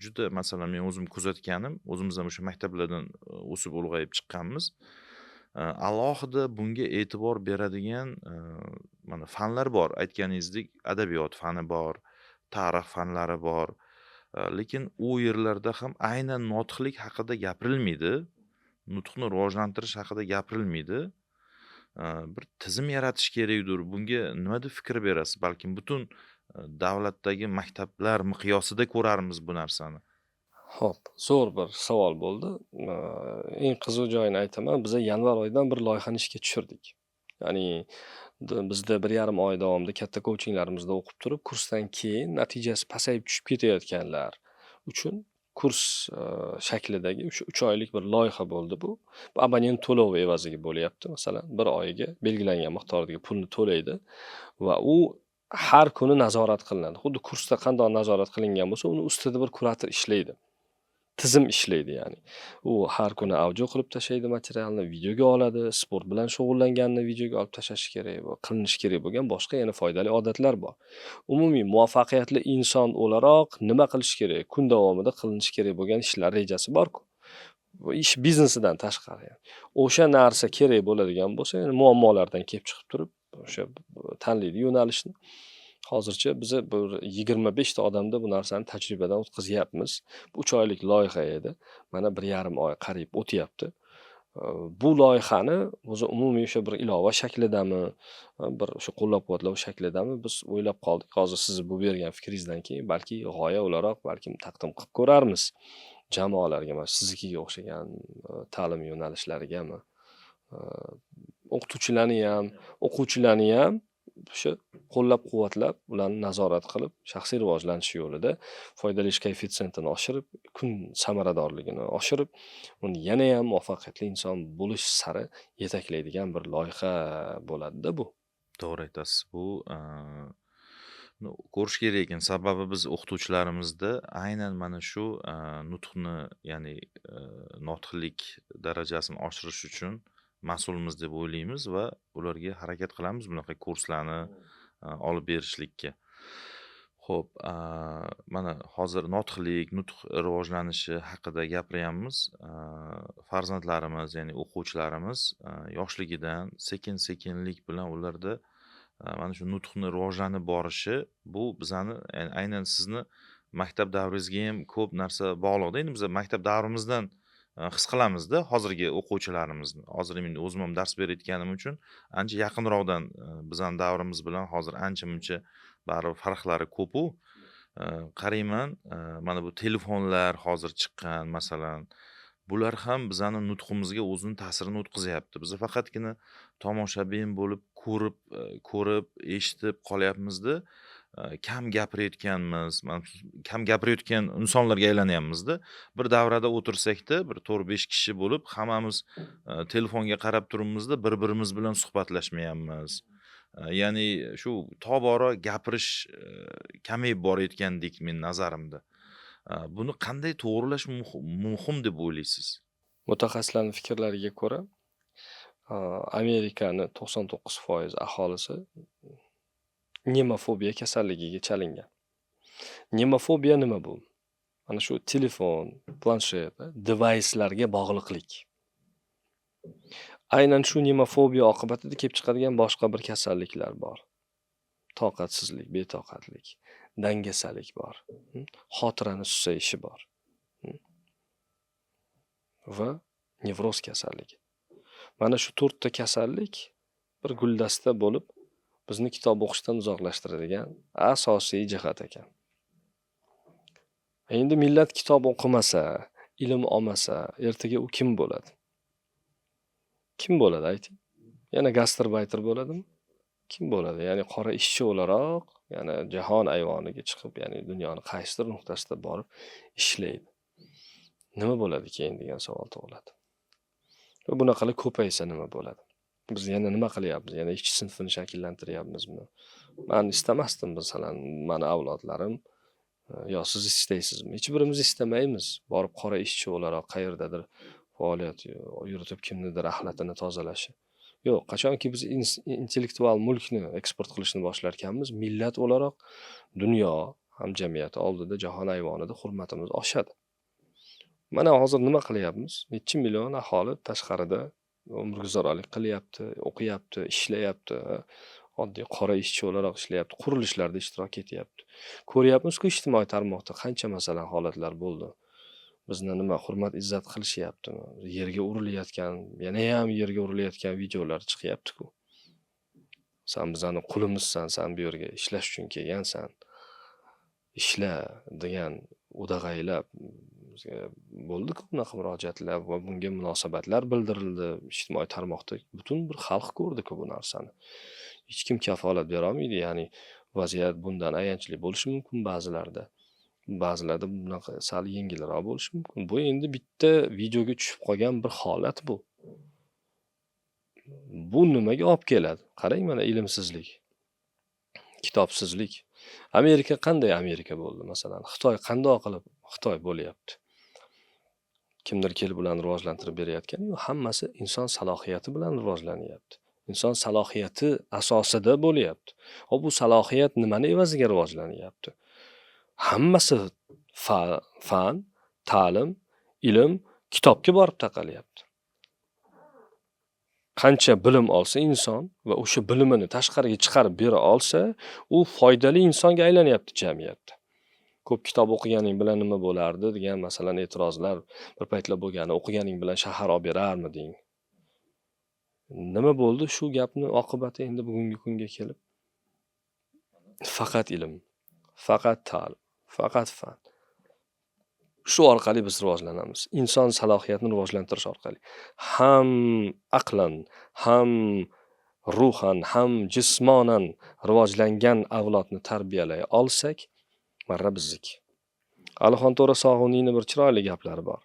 juda, masalan, men o'zim kuzatganim, o'zimiz ham o'sha maktablardan o'sib ulg'ayib chiqqanmiz. Alohida bunga e'tibor beradigan mana fanlar bor. Aytganingizdek, adabiyot fani bor, tarix fanlari bor. Lekin u yerlarda ham aynan notiqlik haqida gapirilmaydi. Nutqni rivojlantirish haqida gapirilmaydi. Bir tizim yaratish kerakdir. Bunga nima deb fikr berasiz? Balkim butun davlatdagi maktablar miqyosida ko'rarmiz bu narsani. Xo'p, zo'r bir savol bo'ldi. Eng qiziq joyini aytaman. Biz yanvar oyidan bir loyihani ishga tushirdik. Ya'ni bizda 1,5 oy davomida katta coachinglarimizda o'qib turib, kursdan keyin natijasi pasayib tushib ketayotganlar uchun kurs shaklidagi o'sha 3 oylik bir loyiha bo'ldi bu. Bu abonent to'lovi evaziga bo'lyapti. Masalan, bir oyga belgilangan miqdordagi pulni to'laydi va u har kuni nazorat qilinadi. Xuddi kursda qanday nazorat qilingan bo'lsa, uni ustida bir kurator ishlaydi. Tizim ishlaydi ya'ni. U har kuni audio qilib tashlaydi materialni, videoga oladi, sport bilan shug'ullanganini videoga olib tashlashi kerak, qilinishi kerak bo'lgan boshqa yana foydali odatlar bor. Umumiy muvaffaqiyatli inson o'laroq nima qilish kerak? Kun davomida qilinishi kerak bo'lgan ishlar rejasi bor-ku. Bu ish biznesidan tashqari ya'ni. O'sha narsa kerak bo'ladigan bo'lsa, ya'ni muammolardan kelib chiqib turib, o'sha tanlaydi yo'nalishni. Hozircha biz bir 25 ta odamda bu narsani tajribadan o'tkazyapmiz. Bu 3 oylik loyiha edi. Mana 1,5 oy qariyb o'tyapti. Bu loyihani o'zi umumiy o'sha bir ilova shaklidami, bir o'sha qo'llab-quvvatlov shaklidami biz o'ylab qoldik. Hozir siz bu bergan fikringizdan keyin balki g'oya o'laroq balkim taqdim qilib ko'rarmiz jamoalarga, mana siznikiga o'xshagan ta'lim yo'nalishlarigami, o'qituvchilarni ham, o'quvchilarni ham o'sha qo'llab-quvvatlab, ularni nazorat qilib, shaxsiy rivojlanish yo'lida foydali ish koeffitsiyentini oshirib, kun samaradorligini oshirib, uni yana ham muvaffaqiyatli inson bo'lish sari yetaklaydigan bir loyiha bo'ladi-da bu. To'g'ri aytasiz. Bu ko'rish kerak ekan. Sababi biz o'qituvchilarimizda aynan mana shu nutqni, ya'ni notiqlik darajasini oshirish uchun mas'ulmiz deb o'ylaymiz va ularga harakat qilamiz bunaqa kurslarni olib berishlikka. Xo'p, mana hozir notiqlik, nutq rivojlanishi haqida gapiryapmiz. Farzandlarimiz, ya'ni o'quvchilarimiz yoshligidan sekin-sekinlik bilan ularda mana shu nutqni rivojlanib borishi, bu bizani, ya'ni aynan sizni maktab davringizga ham ko'p narsa bog'liqda. Endi biz maktab davrimizdan his qilamizda hozirgi o'quvchilarimizni. Hozir men o'zim ham dars berayotganim uchun ancha yaqinroqdan bizani davrimiz bilan hozir ancha-muncha baribir farqlari ko'p-u. Qarayman, mana bu telefonlar hozir chiqqan masalan, bular ham bizani nutqimizga o'zini ta'sirini o'tkazyapti. Biz faqatgina tomoshabin bo'lib ko'rib, eshitib qolyapmizda, kam gapirayotganmiz, mana kam gapirayotgan insonlarga aylanyapmizda. Bir davrada o'tirsakda, bir 4-5 kishi bo'lib hammamiz telefonga qarab turibmizda, bir-birimiz bilan suhbatlashmayapmiz. Ya'ni shu tobora gapirish kamayib borayotgandek men nazarimda. Buni qanday to'g'rilash muhim deb o'ylaysiz? Mutaxassislarning fikrlariga ko'ra, Amerikani 99% aholisi nemofobiya kasalligiga chalingan. Nemofobiya nima bu? Mana shu telefon, planshet, devayslarga bog'liqlik. Aynan shu nemofobiya oqibatida kelib chiqadigan boshqa bir kasalliklar bor. Toqatsizlik, betoqatlik, dangasalik bor, xotirani susayishi bor. Va nevroz kasalligi. Mana shu 4 ta kasallik bir guldasta bo'lib bizni kitob o'qishdan uzoqlashtiradigan asosiy jihat ekan. Endi millat kitob o'qimasa, ilm olmasa, ertaga u kim bo'ladi? Kim bo'ladi ayting? Yana gastarbayter bo'ladimi? Kim bo'ladi? Ya'ni qora ishchi o'laroq, yana jahon ayvoniga chiqib, ya'ni dunyoni qaysidir nuqtasida borib ishlaydi. Nima bo'ladi keyin degan savol tug'iladi. Va bunaqalar ko'paysa nima bo'ladi? Biz yana nima qilyapmiz? Yana ishchi sinfini shakllantiryapmizmi? Men istamasdim, masalan, mani avlodlarim, yo siz istaysizmi? Hech birimiz istamaymiz. Borib qora ishchi o'laroq qayerdadir faoliyat yuritib kimnidir axlatini tozalashi. Yo'q, qachonki biz intellektual mulkni eksport qilishni boshlar ekanmiz, millat o'laroq dunyo hamjamiyati oldida, jahon ayvonida hurmatimiz oshadi. Mana hozir nima qilyapmiz? Necha million aholi tashqarida umrguzaronlik qilyapti, o'qiyapti, ishlayapti, oddiy qora ishchi o'laroq ishlayapti, qurilishlarda ishtirok etyapti. Ko'ryapmiz-ku ijtimoiy tarmoqda qancha masalan holatlar bo'ldi. Bizni nima hurmat izzat qilishyaptimi? Yerga urilayotgan, yana ham yerga urilayotgan videolar chiqyapti-ku. Sen bizani qulimizsan, sen bu yerga ishlash uchun kelgansan. Ishla degan o'dag'aylab bizga bo'ldi-ku bunaqa murojaatlar va bunga munosabatlar bildirildi. Ijtimoiy tarmoqda butun bir xalq ko'rdi-ku bu narsani. Hech kim kafolat bera olmaydi, ya'ni vaziyat bundan ayanchli bo'lishi mumkin ba'zilarda. Ba'zilarda bunaqa sal yengilroq bo'lishi mumkin. Bu endi bitta videoga tushib qolgan bir holat bu. Bu nimaga olib keladi? Qarang, mana ilmsizlik, kitobsizlik. Amerika qanday Amerika bo'ldi masalan? Xitoy qanday qilib Xitoy bo'lyapti? Kimdir kelib ularni rivojlantirib berayotgani yo'q, hammasi inson salohiyati bilan rivojlanyapti. Inson salohiyati asosida bo'lyapti. Hop, bu salohiyat nimani evaziga rivojlanyapti? Hammasi fan, ta'lim, ilm, kitobga borib taqalyapti. Qancha bilim olsa inson va o'sha bilimini tashqariga chiqarib bera olsa, u foydali insonga aylanyapti jamiyatda. Ko'p kitob o'qiganing bilan nima bo'lardi degan masalan e'tirozlar bir paytlar bo'lgani, o'qiganing bilan shahar olib berarmiding? Nima bo'ldi shu gapni oqibati endi bugungi kunga kelib? Faqat ilm, faqat ta'lim, faqat fan. Shu orqali biz rivojlanamiz. Inson salohiyatini rivojlantirish orqali. Ham aqlan, ham ruhan, ham jismonan rivojlangan avlodni tarbiyalay olsak, marra bizniki. Alixon To'ra Sog'iniyning bir chiroyli gaplari bor.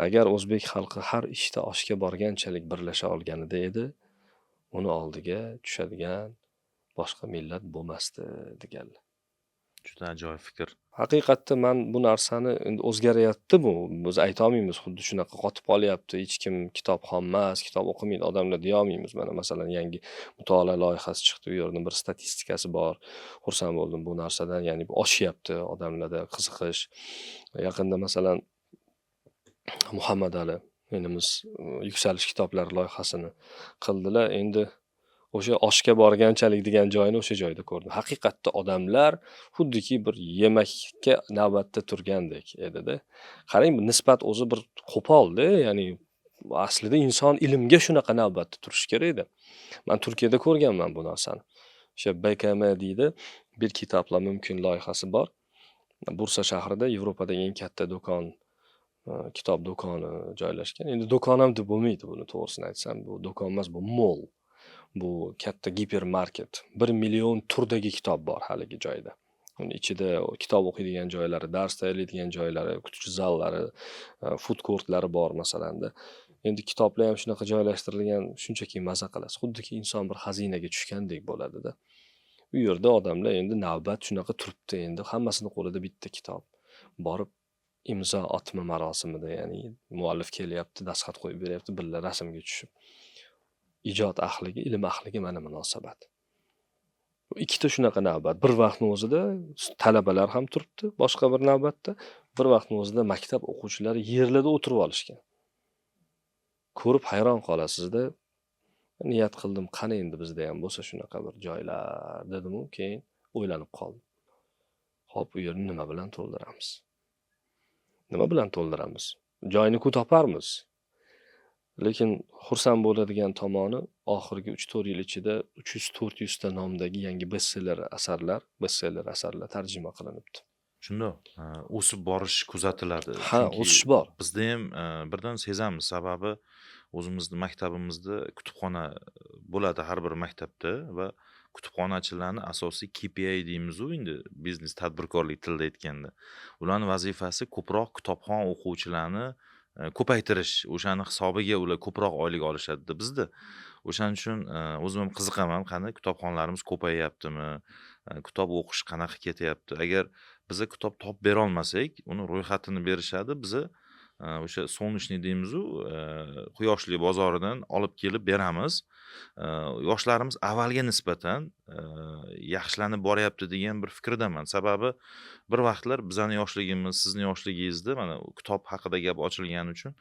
Agar o'zbek xalqi har ishda oshga borganchalik birlasha olganida edi, uni oldiga tushadigan boshqa millat bo'lmasdi deganlar. Juda ajoyib fikr. Haqiqatda man bu narsani endi o'zgaryapti bu. Biz aytolmaymiz, xuddi shunaqa qotib qolyapti, hech kim kitobxon emas, kitob o'qimaydi odamlar deya olmaymiz. Mana masalan yangi mutolaa loyihasi chiqdi, u yerda bir statistikasi bor. Xursand bo'ldim bu narsadan, ya'ni oshyapti odamlarda qiziqish. Yaqinda masalan Muhammad Ali inimiz Yuksalish kitoblari loyihasini qildilar. Endi o'sha oshga borganchalik degan joyini o'sha joyda ko'rdim. Haqiqatda odamlar xuddiki bir yemakka navbatda turgandek edi-da. Qarang, bu nisbat o'zi bir qo'polda, ya'ni aslida inson ilmga shunaqa navbatda turishi kerak edi. Men Turkiyada ko'rganman bu narsani. O'sha BKM deydi, bir kitoblar mumkin loyihasi bor. Bursa shahrida Yevropadagi eng katta do'kon, kitob do'koni joylashgan. Endi do'kon ham deb bo'lmaydi buni, to'g'risini aytsam, bu do'kon emas, bu mall. Bu katta gipermarket. 1 million turdagi kitob bor haligi joyda. Uni ichida kitob o'qiydigan joylari, dars tayyorlaydigan joylari, kutish zallari, food courtlari bor masalanda. Endi kitoblar ham shunaqa joylashtirilgan, shunchaki maza qilasiz. Xuddiki inson bir xazinaga tushgandek bo'ladida. U yerda odamlar endi navbat shunaqa turibdi, endi hammasini qo'lida bitta kitob. Borib imzo otma marosimida, ya'ni muallif kelyapti, dastxat qo'yib beryapti, birga rasmga tushib. Ijod ahliga, ilm ahliga mana munosabat. Ikkita shunaqa navbat. Bir vaqtning o'zida talabalar ham turibdi, boshqa bir navbatda, bir vaqtning o'zida maktab o'quvchilari yerlarda o'tirib olishgan. Ko'rib hayron qolasizda. Niyat qildim, qani endi bizda ham bo'lsa shunaqa bir joylar dedim-u, keyin o'ylanib qoldim. Xo'p, u yerni nima bilan to'ldiramiz? Nima bilan to'ldiramiz? Joyini-ku toparmiz. Lekin xursand bo'ladigan tomoni, oxirgi 3-4 yil ichida 300-400 ta nomdagi yangi bestseller asarlar tarjima qilinibdi. Shunda o'sib borish kuzatiladi. Ha, o'sish bor. Bizda ham birdan sezamiz, sababi o'zimizni maktabimizda kutubxona bo'ladi har bir maktabda va kutubxonachilarni asosiy KPI deymiz-u endi biznes tadbirkorlik tilida aytganda. Ularning vazifasi ko'proq kitobxon o'quvchilarni ko'paytirish, o'shani hisobiga ular ko'proq oylik olishadi bizda. O'shaning uchun o'zim ham qiziqaman, qani kitobxonlarimiz ko'payyaptimi, kitob o'qish qanaqa ketyapti. Agar biza kitob topib bera olmasak, uni ro'yxatini berishadi, biza o'sha Solnechniy deymiz-u, Quyoshli bozoridan olib kelib beramiz. Yoshlarimiz avvalga nisbatan yaxshilanib boryapti degan bir fikrdaman. Sababi bir vaqtlar bizani yoshligimiz, sizni yoshligingizda mana kitob haqida gap ochilgani uchun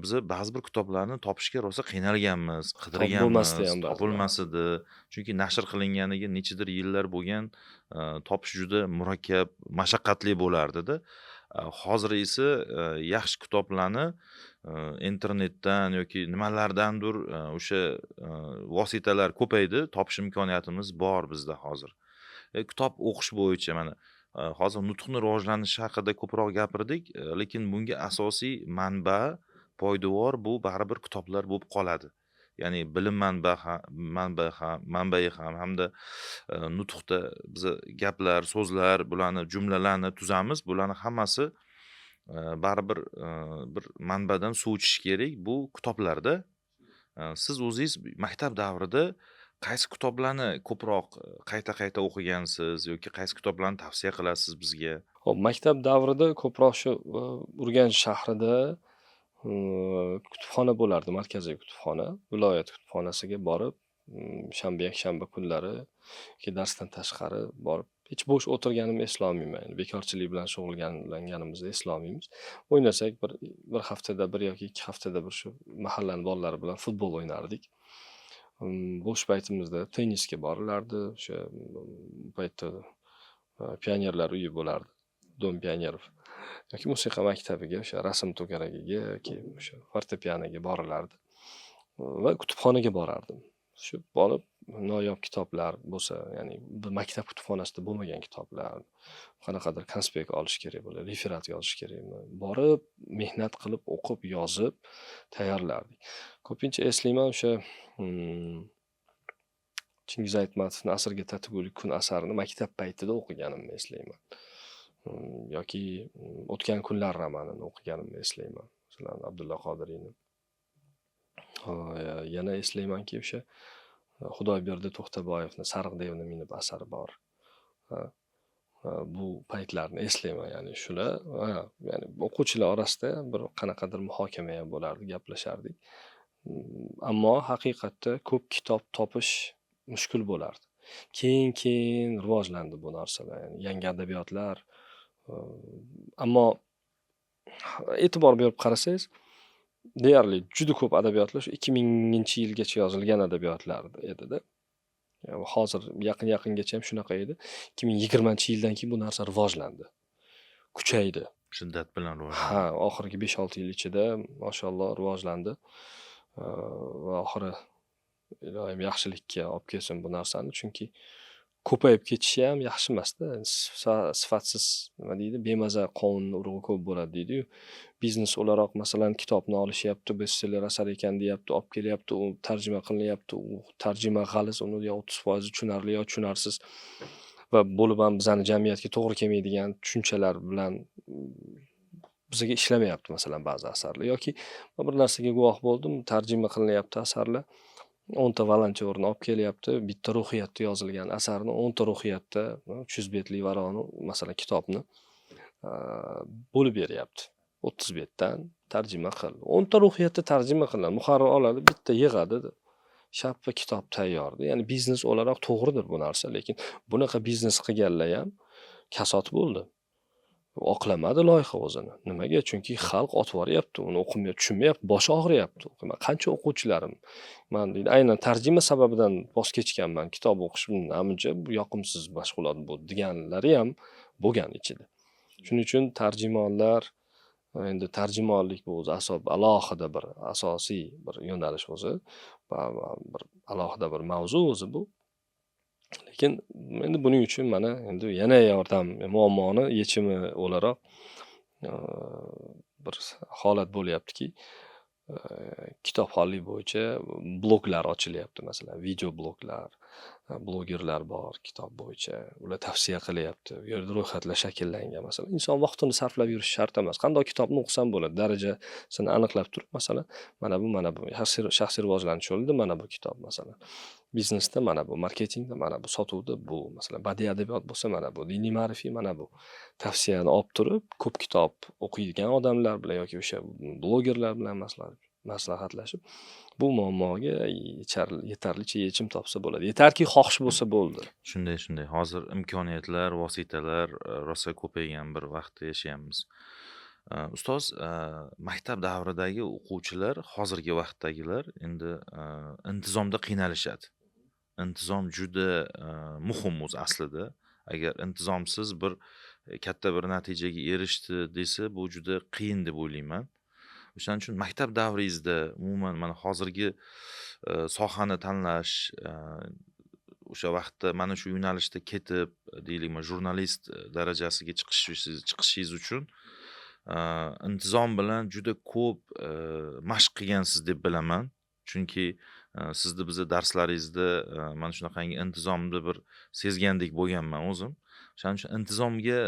biza ba'zi bir kitoblarni topishga rosa qiynalganmiz, qidirganmiz, topilmas edi. Chunki nashr qilinganiga nechadir yillar bo'lgan, topish juda murakkab, mashaqqatli bo'lardi-da. Hozir esa yaxshi kitoblarni internetdan yoki nimalardandir o'sha vositalar ko'paydi, topish imkoniyatimiz bor bizda hozir. Kitob o'qish bo'yicha mana hozir nutqni rivojlanishi haqida ko'proq gapirdik, lekin bunga asosiy manba, poydevor bu baribir kitoblar bo'lib qoladi. Ya'ni bilim manbai ham hamda nutqda biz gaplar, so'zlar, bularni jumlalarni tuzamiz, bularni hammasi baribir bir manbadan suv ichish kerak, bu kitoblarda. Siz o'zingiz maktab davrida qaysi kitoblarni ko'proq qayta-qayta o'qigansiz yoki qaysi kitoblarni tavsiya qilasiz bizga? Xo'p, maktab davrida ko'proq shu Urganch shahrida kutubxona bo'lardi, markaziy kutubxona, viloyat kutubxonasiga borib, shanba, yakshanba kunlari yoki darsdan tashqari borib, hech bo'sh o'tirganimni eslolmayman. Endi bekorchilik bilan shug'ullanganimizni eslolmaymiz. O'ynasak bir haftada bir yoki 2 haftada bir shu mahallani bolalari bilan futbol o'ynardik. Bo'sh paytimizda tennisga borilardi. O'sha paytda pionerlar uyi bo'lardi. Dom pionerov yoki musiqa maktabiga, o'sha rasm to'garagiga yoki o'sha fortepianoga borilardi va kutubxonaga borardim. Shu borib noyob kitoblar bo'lsa, ya'ni maktab kutubxonasida bo'lmagan kitoblar, qanaqadir konspekt olish kerak bo'ladi, referat yozish kerakmi, borib mehnat qilib o'qib yozib tayyorlardik. Ko'pincha eslayman o'sha Chingiz Aytmatovni Asrga tatigulik kun asarini maktab paytida o'qiganimni eslayman. Yoki O'tgan kunlar romanini o'qiganimni eslayman. Masalan, Abdulla Qodiriyni. Yana eslaymanki, o'sha Xudoyberdi To'xtaboyevni Sariq devni minib asari bor. Bu paytlarni eslayman, ya'ni shular, ya'ni o'quvchilar orasida bir qanaqadir muhokama ham bo'lardi, gaplashardik. Ammo haqiqatda ko'p kitob topish mushkul bo'lardi. Keyin rivojlandi bu narsalar, ya'ni yangi adabiyotlar. Ammo e'tibor berib qarasangiz, deyarli juda ko'p adabiyotlar shu 2000-yilgacha yozilgan adabiyotlar edi-da. Hozir yaqin-yaqingacha ham shunaqa edi. 2020-yildan keyin bu narsa rivojlandi, kuchaydi. Shiddat bilan rivojlandi. Ha, oxirgi 5-6 yil ichida mashalloh rivojlandi. Va oxiri iloyim yaxshilikka olib kelsin bu narsani, chunki ko'payib ketishi ham yaxshi emasda. Sifatsiz, nima deydi, bemaza qovunni urug'i ko'p bo'ladi deydi-yu. Biznes o'laroq masalan kitobni olishyapti, bestseller asar ekan deyapti, olib kelyapti, u tarjima qilinyapti, u tarjima g'aliz, uni yo 30% tushunarli yo tushunarsiz va bo'lib ham bizani jamiyatga to'g'ri kelmaydigan tushunchalar bilan bizga ishlamayapti masalan ba'zi asarlar. Yoki bir narsaga guvoh bo'ldim, tarjima qilinyapti asarlar, 10 ta volontyorni olib kelyapti, bitta ruhiyatda yozilgan asarni 10 ta ruhiyatda 300 betlik varaqni masalan kitobni bo'lib beryapti. 30 betdan tarjima qil. 10 ta ruhiyatda tarjima qilinadi. Muharrir oladi, bitta yig'adi, shappa kitob tayyordi. Ya'ni biznes o'laroq to'g'ridir bu narsa, lekin bunaqa biznes qilganlar ham kasod bo'ldi. Oqlamadi loyiha o'zini. Nimaga? Chunki xalq otib yuboryapti, uni o'qimayapti, tushunmayapti, boshi og'riyapti. Qancha o'quvchilarim, man deydi, aynan tarjima sababidan voz kechganman, kitob o'qish namuncha yoqimsiz mashg'ulot bu deganlari ham bo'lgan ichida. Shuning uchun tarjimonlar, endi tarjimonlik bu o'zi alohida bir asosiy bir yo'nalish o'zi, bir alohida bir mavzu o'zi bu. Lekin endi buning uchun mana endi yana yordam, muammoni yechimi o'laroq bir holat bo'lyaptiki, kitobxonlik bo'yicha bloglar ochilyapti, masalan, video bloglar, blogerlar bor kitob bo'yicha, ular tavsiya qilyapti. U yerda ro'yxatlar shakllangan, masalan, inson vaqtini sarflab yurish shart emas. Qanday kitobni o'qisam bo'ladi, darajasini aniqlab turib, masalan, mana bu, mana bu shaxsiy rivojlanish yo'lida mana bu kitob, masalan, biznesda mana bu, marketingda mana bu, sotuvda bu, masalan, badiiy adabiyot bo'lsa mana bu, diniy ma'rifiy mana bu. Tavsiyani olib turib, ko'p kitob o'qiydigan odamlar bilan yoki o'sha blogerlar bilan maslahatlashib, bu muammoga yetarlicha yechim topsa bo'ladi. Yetarki xohish bo'lsa bo'ldi. Shunday, shunday. Hozir imkoniyatlar, vositalar rosa ko'paygan bir vaqtda yashayapmiz. Ustoz, maktab davridagi o'quvchilar, hozirgi vaqtdagilar endi intizomda qiynalishadi. Intizom juda muhim o'zi aslida. Agar intizomsiz bir katta bir natijaga erishdi desa, bu juda qiyin deb o'ylayman. O'shaning uchun maktab davringizda umuman mana hozirgi sohani tanlash, o'sha vaqtda mana shu yo'nalishda ketib, deylik, jurnalist darajasiga chiqishingiz uchun intizom bilan juda ko'p mashq qilgansiz deb bilaman. Chunki sizni biza darslaringizda mana shunaqangi intizomni bir sezgandek bo'lganman o'zim. O'shaning uchun intizomga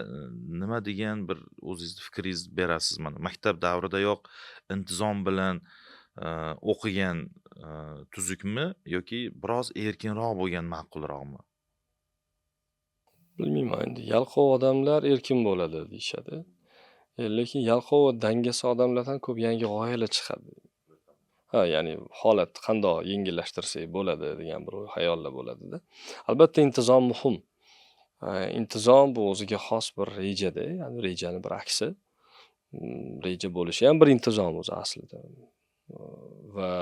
nima degan bir o'zingizni fikringizni berasiz? Mana maktab davridayoq intizom bilan o'qigan tuzukmi yoki biroz erkinroq bo'lgan ma'qulroqmi? Bilmayman, endi yalqov odamlar erkin bo'ladi deyishadi. Lekin yalqov va dangasa odamlardan ko'p yangi g'oyalar chiqadi. Ha, ya'ni holat qandoq yengillashtirsak bo'ladi degan bir xayollar bo'ladida. Albatta intizom muhim. Intizom bu o'ziga xos bir rejada, ya'ni rejani bir aksi. Reja bo'lishi ham bir intizom o'zi aslida. Va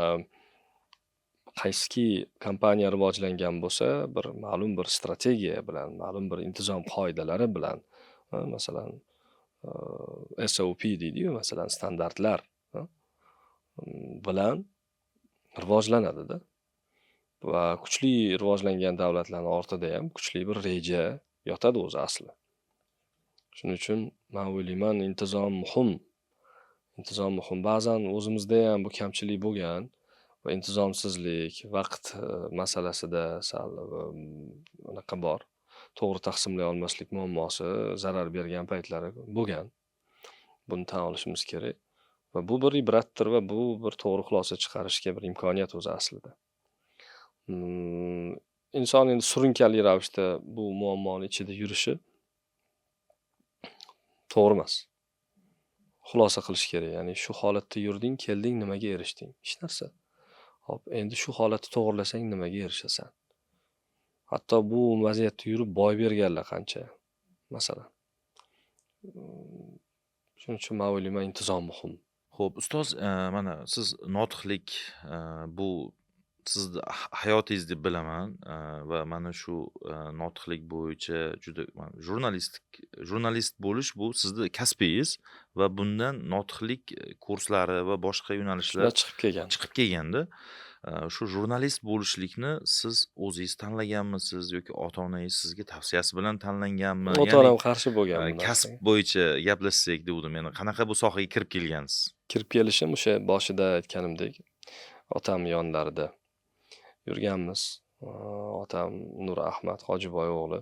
qaysiki kompaniya rivojlangan bo'lsa, bir ma'lum bir strategiya bilan, ma'lum bir intizom qoidalari bilan, masalan, SOP deydi-yu, masalan, standartlar bilan rivojlanadi-da. Va kuchli rivojlangan davlatlarning ortida ham kuchli bir reja yotadi o'zi asli. Shuning uchun men o'ylayman, intizom muhim. Intizom muhim. Ba'zan o'zimizda ham bu kamchilik bo'lgan va intizomsizlik, vaqt masalasida sal unaqa bor. To'g'ri taqsimlay olmaslik muammosi zarar bergan paytlari bo'lgan. Buni tan olishimiz kerak. Va bu bir ibratdir va bu bir to'g'ri xulosa chiqarishga bir imkoniyat o'zi aslida. Inson endi surunkali ravishda bu muammoni ichida yurishi To'g'ri emas. Xulosa qilish kerak. Ya'ni shu holatda yurding, kelding, nimaga erishding? Hech narsa. Hop, endi shu holatni to'g'rilasang nimaga erishasan? Hatto bu vaziyatda yurib boy berganlar qancha, masalan. Shuning uchun man o'ylayman, intizom muhim. Xo'p, ustoz, mana siz notiqlik, bu sizni hayotingiz deb bilaman, va mana shu notiqlik bo'yicha juda jurnalist bo'lish bu sizni kasbingiz va bundan notiqlik kurslari va boshqa yo'nalishlar chiqib kelgan. Chiqib kelganda. Shu jurnalist bo'lishlikni siz o'zingiz tanlaganmisiz yoki ota-onangiz sizga tavsiyasi bilan tanlanganmi? Ota-onam qarshi bo'lgan bu kasb narsaga. Bo'yicha gaplashsak degdim. Ya'ni qanaqa bu sohaga kirib kelgansiz? Kirib kelishim o'sha boshida aytganimdek, otam yonlarida yurganmiz. Otam Nur Ahmad Hojiboy o'g'li.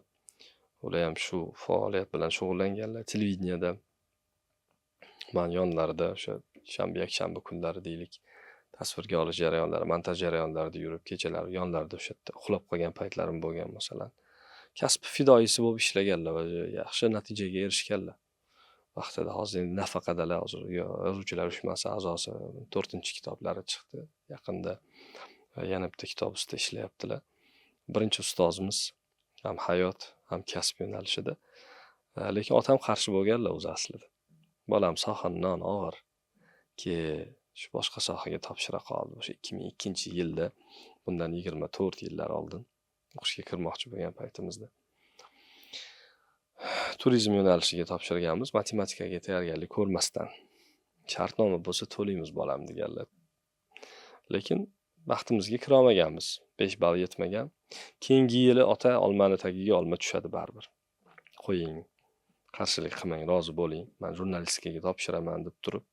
Ular ham shu faoliyat bilan shug'ullanganlar televideniyada. Man yonlarida o'sha shanba, yakshanba kunlari deylik, tasvirga olish jarayonlari, montaj jarayonlarida yurib, kechalari yonlarida o'sha yerda uxlab qolgan paytlarim bo'lgan masalan. Kasb fidoyisi bo'lib ishlaganlar va yaxshi natijaga erishganlar. Vaqtida hozir endi nafaqadalar, hozir Yozuvchilar uyushmasi a'zosi, 4-kitoblari chiqdi yaqinda. Yana bitta kitob ustida ishlayaptilar. Birinchi ustozimiz ham hayot, ham kasb yo'nalishida. Lekin otam qarshi bo'lganlar o'zi aslida. Bolam sohani non og'ir. Ke shu boshqa sohaga topshira qoldi. O'sha 2002-yilda, bundan 24 yillar oldin o'qishga kirmoqchi bo'lgan paytimizda. Turizm yo'nalishiga topshirganmiz, matematikaga tayyorgarlik ko'rmasdan. Shartnoma bo'lsa to'laymiz bolam deganlar. Lekin baxtimizga kira olmaganmiz. 5 ball yetmagan. Keyingi yili ota olmani tagiga olma tushadi baribir. Qo'ying, qarshilik qilmang, rozi bo'ling. Men jurnalistikaga topshiraman deb turib,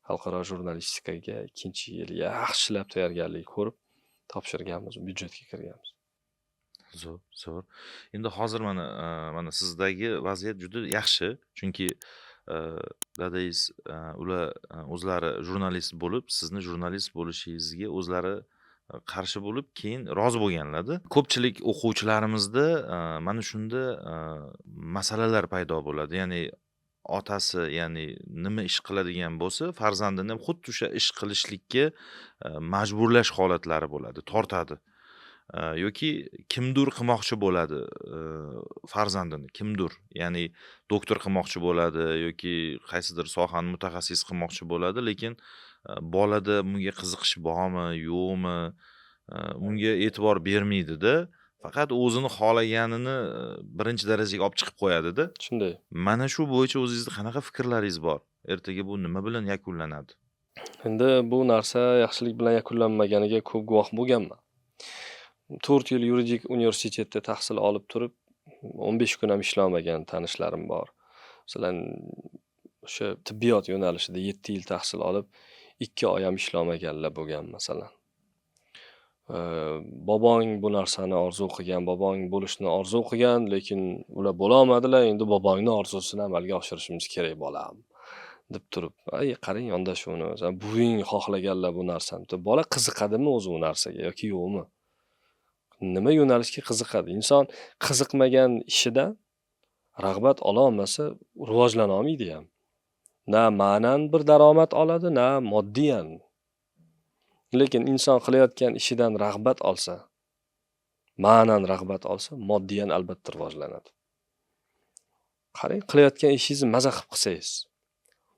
xalqaro jurnalistikaga ikkinchi yil yaxshilab tayyorgarlik ko'rib topshirganmiz, byudjetga kirganmiz. Zo'r, zo'r. Endi hozir mana sizdagi vaziyat juda yaxshi, chunki dadangiz, ular o'zlari jurnalist bo'lib, sizni jurnalist bo'lishingizga o'zlari qarshi bo'lib, keyin rozi bo'lganlarda. Ko'pchilik o'quvchilarimizda mana shunda masalalar paydo bo'ladi. Ya'ni otasi, ya'ni nima ish qiladigan bo'lsa, farzandini ham xuddi o'sha ish qilishlikka majburlash holatlari bo'ladi, tortadi. Yoki kimdir qilmoqchi bo'ladi farzandini, kimdir, ya'ni doktor qilmoqchi bo'ladi yoki qaysidir sohani mutaxassis qilmoqchi bo'ladi, lekin bolada bunga qiziqish bormi, yo'qmi, unga e'tibor bermaydida, faqat o'zini xohlaganini birinchi darajaga olib chiqib qo'yadida. Shunday. Mana shu bo'yicha o'zingizni qanaqa fikrlaringiz bor? Ertaga bu nima bilan yakunlanadi? Endi bu narsa yaxshilik bilan yakunlanmaganiga ko'p guvoh bo'lganman. 4 yil yuridik universitetda tahsil olib turib, 15 kun ham ishlolmagan tanishlarim bor. Masalan, o'sha tibbiyot yo'nalishida 7 yil tahsil olib, 2 oy ham ishlolmaganlar bo'lgan masalan. Bobong bu narsani orzu qilgan, bobong bo'lishni orzu qilgan, lekin ular bo'la olmadilar, endi bobongni orzusini amalga oshirishimiz kerak bolam deb turib, ay qarang yondashuvini, masalan, buving xohlaganlar bu narsani. Bola qiziqadimi o'zi u narsaga yoki yo'qmi? Nima yo'nalishga qiziqadi? Inson qiziqmagan ishidan rag'bat ola olmasa rivojlana olmaydi ham. Na ma'nan bir daromad oladi, na moddiyan. Lekin inson qilayotgan ishidan rag'bat olsa, ma'nan rag'bat olsa, moddiyan albatta rivojlanadi. Qarang, qilayotgan ishingizni maza qilib qilsangiz.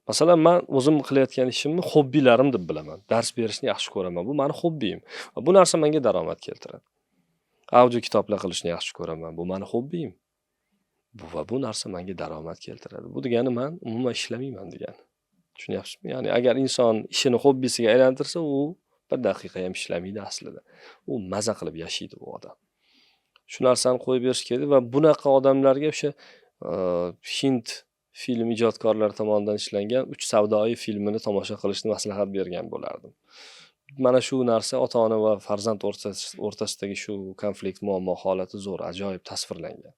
Masalan, men o'zim qilayotgan ishimni hobbilarim deb bilaman. Dars berishni yaxshi ko'raman. Bu meni hobbim. Va bu narsa menga daromad keltiradi. Audio kitoblar qilishni yaxshi ko'raman. Bu meni hobbim. Bu va bu narsa menga daromad keltiradi. Bu degani men umuman ishlamayman degani. Tushunyapsizmi? Ya'ni agar inson ishini hobbisiga aylantirsa, u bir daqiqa ham ishlamaydi aslida. U maza qilib yashaydi bu odam. Shu narsani qo'yib berish kerak va bunaqa odamlarga o'sha hind film ijodkorlari tomonidan ishlangan 3 savdoyi filmini tomosha qilishni maslahat bergan bo'lardim. Mana shu narsa ota-ona va farzand o'rtasidagi shu konflikt, muammo holati zo'r, ajoyib tasvirlangan.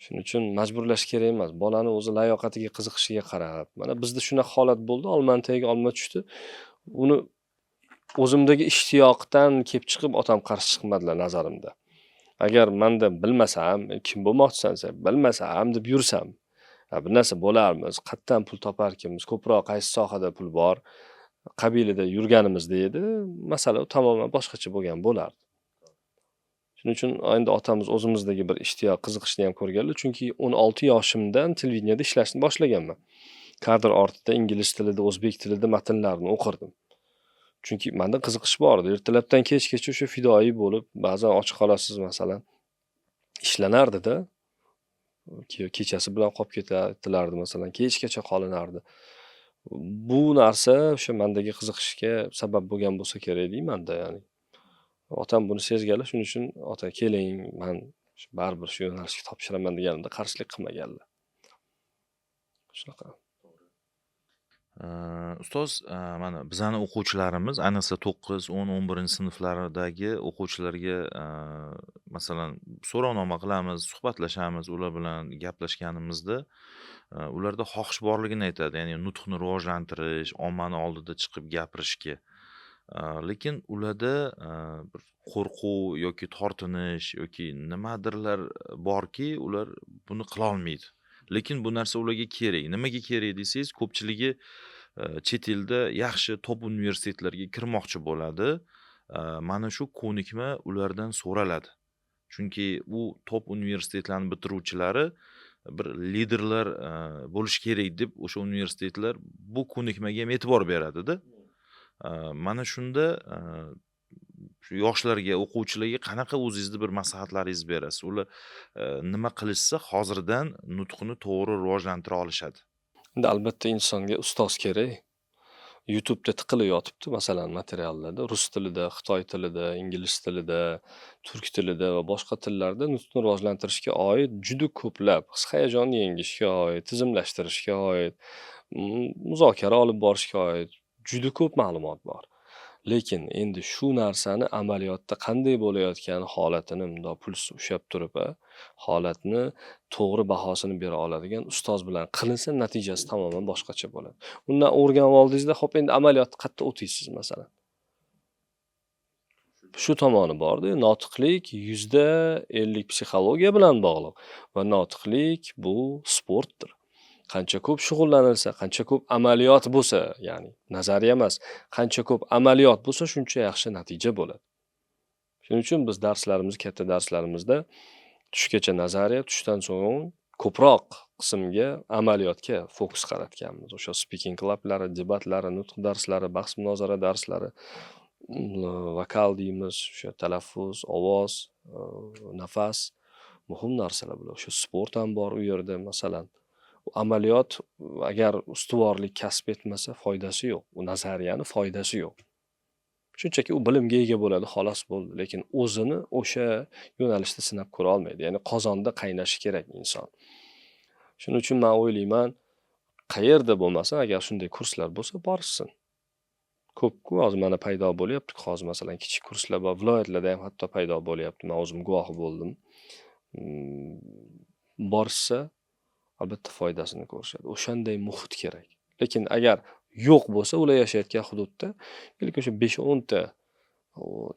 Shuning uchun majburlash kerak emas. Bolani o'zi layoqatiga, qiziqishiga qarab. Mana bizda shunaqa holat bo'ldi, olmani tagiga olma tushdi. Uni o'zimdagi ishtiyoqdan kelib chiqib otam qarshi chiqmadilar nazarimda. Agar menda bilmasam, kim bo'lmoqchisan sen, bilmasam deb yursam, Bir narsa bo'larmiz, qayerdan pul toparkanmiz, ko'proq qaysi sohada pul bor qabilida yurganimizda edi, masala tamoman boshqacha bo'lgan bo'lardi. Shuning uchun endi otamiz o'zimizdagi bir ishtiyoq, qiziqishni ham ko'rganlar, chunki 16 yoshimdan televideniyada ishlashni boshlaganman. Kadr ortida ingliz tilida, o'zbek tilida matnlarni o'qirdim. Chunki menda qiziqish bor edi. Ertalabdan kechgacha o'sha fidoyi bo'lib, ba'zan och qolasiz masalan, ishlanardida. Kechasi bilan qolib ketilardi masalan, kechgacha qolinardi. Bu narsa o'sha mendagi qiziqishga sabab bo'lgan bo'lsa kerak deymanda, ya'ni. Otam buni sezganlar, shuning uchun ota keling, man baribir shu yo'nalishga topshiraman deganimda qarshilik qilmaganlar. Shunaqa. Ustoz, mana bizani o'quvchilarimiz, ayniqsa 9, 10, 11 sinflardagi o'quvchilarga, masalan, so'rovnoma qilamiz, suhbatlashamiz, ular bilan gaplashganimizda, ularda xohish borligini aytadi, ya'ni nutqni rivojlantirish, ommani oldida chiqib gapirishga. Lekin ularda bir qo'rquv yoki tortinish yoki nimadirlar borki, ular buni qilolmaydi. Lekin bu narsa ularga kerak. Nimaga kerak desangiz, ko'pchiligi chet elda yaxshi top universitetlarga kirmoqchi bo'ladi. Mana shu ko'nikma ulardan so'raladi. Chunki u top universitetlarni bitiruvchilari bir liderlar bo'lishi kerak deb o'sha universitetlar bu ko'nikmaga ham e'tibor beradida. Mana shunda shu yoshlarga, o'quvchilarga qanaqa o'zingizni bir maslahatlaringizni berasiz? Ular nima qilishsa hozirdan nutqini to'g'ri rivojlantira olishadi? Endi albatta insonga ustoz kerak. YouTube'da tiqilib yotibdi masalan materiallarda, rus tilida, xitoy tilida, ingliz tilida, turk tilida va boshqa tillarda nutqni rivojlantirishga oid juda ko'plab his-hayajonni yengishga oid, tizimlashtirishga oid, muzokara olib borishga oid juda ko'p ma'lumot bor. Lekin endi shu narsani amaliyotda qanday bo'layotgani holatini mundoq pulsni ushlab turib, holatni to'g'ri bahosini bera oladigan ustoz bilan qilinsa natijasi tamoman boshqacha bo'ladi. Undan o'rganib oldingizda, xo'p, endi amaliyotni qayerda o'taysiz masalan? Shu tomoni borda, notiqlik 50% psixologiya bilan bog'liq va notiqlik bu sportdir. Qancha ko'p shug'ullanilsa, qancha ko'p amaliyot bo'lsa, ya'ni nazariya emas, qancha ko'p amaliyot bo'lsa, shuncha yaxshi natija bo'ladi. Shuning uchun biz darslarimiz, katta darslarimizda tushgacha nazariya, tushdan so'ng ko'proq qismga amaliyotga fokus qaratganmiz. O'sha speaking clublari, debatlari, nutq darslari, bahs munozara darslari, vokal deymiz, o'sha talaffuz, ovoz, nafas muhim narsalar bular. O'sha sport ham bor u yerda masalan. Amaliyot agar ustuvorlik kasb etmasa foydasi yo'q. U nazariyani foydasi yo'q. Shunchaki u bilimga ega bo'ladi, xolos bo'ldi. Lekin o'zini o'sha yo'nalishda sinab ko'ra olmaydi. Ya'ni qozonda qaynashi kerak inson. Shuning uchun men o'ylayman, qayerda bo'lmasin, agar shunday kurslar bo'lsa, borishsin. Ko'p-ku hozir mana paydo bo'lyapti. Hozir masalan kichik kurslar bor, viloyatlarda ham hatto paydo bo'lyapti. Men o'zim guvohi bo'ldim. Borishsa albatta foydasini ko'rishadi. O'shanday muhit kerak. Lekin agar yo'q bo'lsa, ular yashayotgan hududda balki o'sha 5-10 ta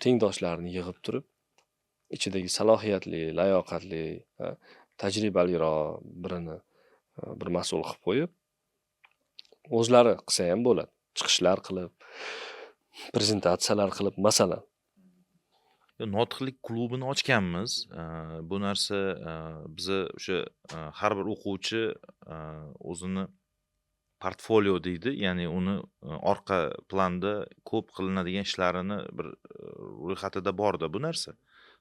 tengdoshlarini yig'ib turib, ichidagi salohiyatli, layoqatli, tajribaliroq birini bir mas'ul qilib qo'yib, o'zlari qilsa ham bo'ladi. Chiqishlar qilib, prezentatsiyalar qilib, masalan. Notiqlik klubini ochganmiz. Bu narsa biza o'sha har bir o'quvchi o'zini portfolio deydi, ya'ni uni orqa planda ko'p qilinadigan ishlarini bir ro'yxatida borda bu narsa.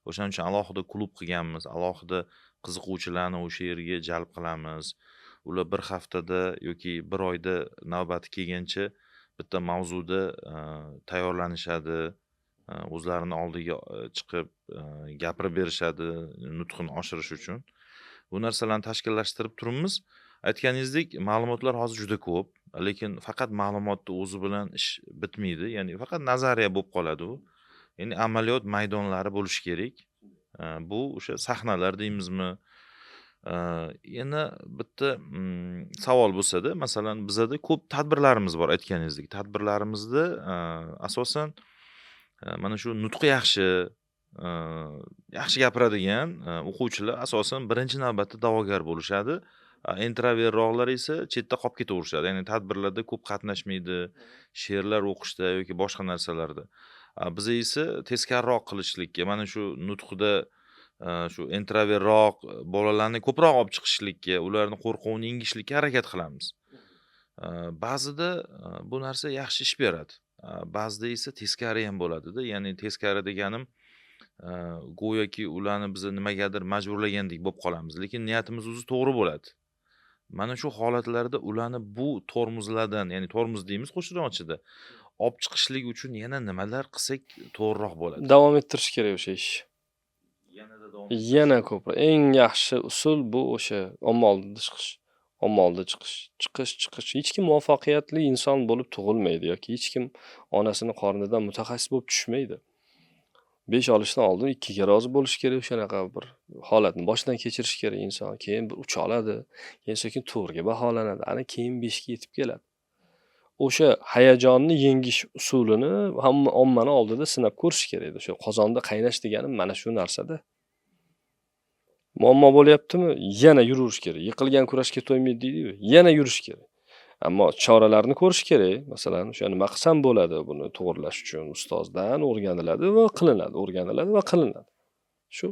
O'shaning uchun alohida klub qilganmiz, alohida qiziquvchilarni o'sha yerga jalb qilamiz. Ular bir haftada yoki bir oyda navbati kelgancha bitta mavzuda tayyorlanishadi, o'zlarini oldiga chiqib gapirib berishadi nutqini oshirish uchun. Bu narsalarni tashkillashtirib turibmiz. Aytganingizdek, ma'lumotlar hozir juda ko'p, lekin faqat ma'lumotni o'zi bilan ish bitmaydi. Ya'ni faqat nazariya bo'lib qoladi u. Ya'ni amaliyot maydonlari bo'lishi kerak. Bu o'sha sahnalar deymizmi? Yana bitta savol bo'lsa-da, masalan, bizada ko'p tadbirlarimiz bor aytganingizdek. Tadbirlarimizda asosan mana shu nutqi yaxshi, yaxshi gapiradigan o'quvchilar asosan birinchi navbatda da'vogar bo'lishadi. Introvertroqlar esa chetda qolib ketaverishadi. Ya'ni tadbirlarda ko'p qatnashmaydi, she'rlar o'qishda yoki boshqa narsalarda. Biz esa teskariroq qilishlikka, mana shu nutqda shu introvertroq bolalarni ko'proq olib chiqishlikka, ularni qo'rquvini yengishlikka harakat qilamiz. Ba'zida bu narsa yaxshi ish beradi. Ba'zida esa teskari ham bo'ladida. Ya'ni teskari deganim, go'yoki ularni biz nimagadir majburlagandek bo'lib qolamiz, lekin niyatimiz o'zi to'g'ri bo'ladi. Mana shu holatlarda ularni bu tormozlardan, ya'ni tormoz deymiz qo'shirnochida, olib chiqishlik uchun yana nimalar qilsak to'g'riroq bo'ladi? Davom ettirish kerak o'sha ishni. Yanada davom Yana ko'proq. Eng yaxshi usul bu o'sha omma oldida chiqish. Omma oldida chiqish, chiqish, chiqish. Hech kim muvaffaqiyatli inson bo'lib tug'ilmaydi yoki hech kim onasini qornidan mutaxassis bo'lib tushmaydi. 5 olishdan oldin 2 ga rozi bo'lish kerak, o'shanaqa bir holatni boshdan kechirish kerak inson. Keyin bir 3 oladi, keyin sekin 4 ga baholanadi, ana keyin 5 ga yetib keladi. O'sha hayajonni yengish usulini hamma ommani oldida sinab ko'rish kerak edi. O'sha qozonda qaynash degani mana shu narsada. Muammo bo'lyaptimi? Yana yuruverish kerak. Yiqilgan kurashga to'ymaydi deydi-yu, yana yurish kerak. Ammo choralarni ko'rish kerak. Masalan, o'sha nima qilsam bo'ladi buni to'g'rilash uchun ustozdan o'rganiladi va qilinadi, o'rganiladi va qilinadi. Shu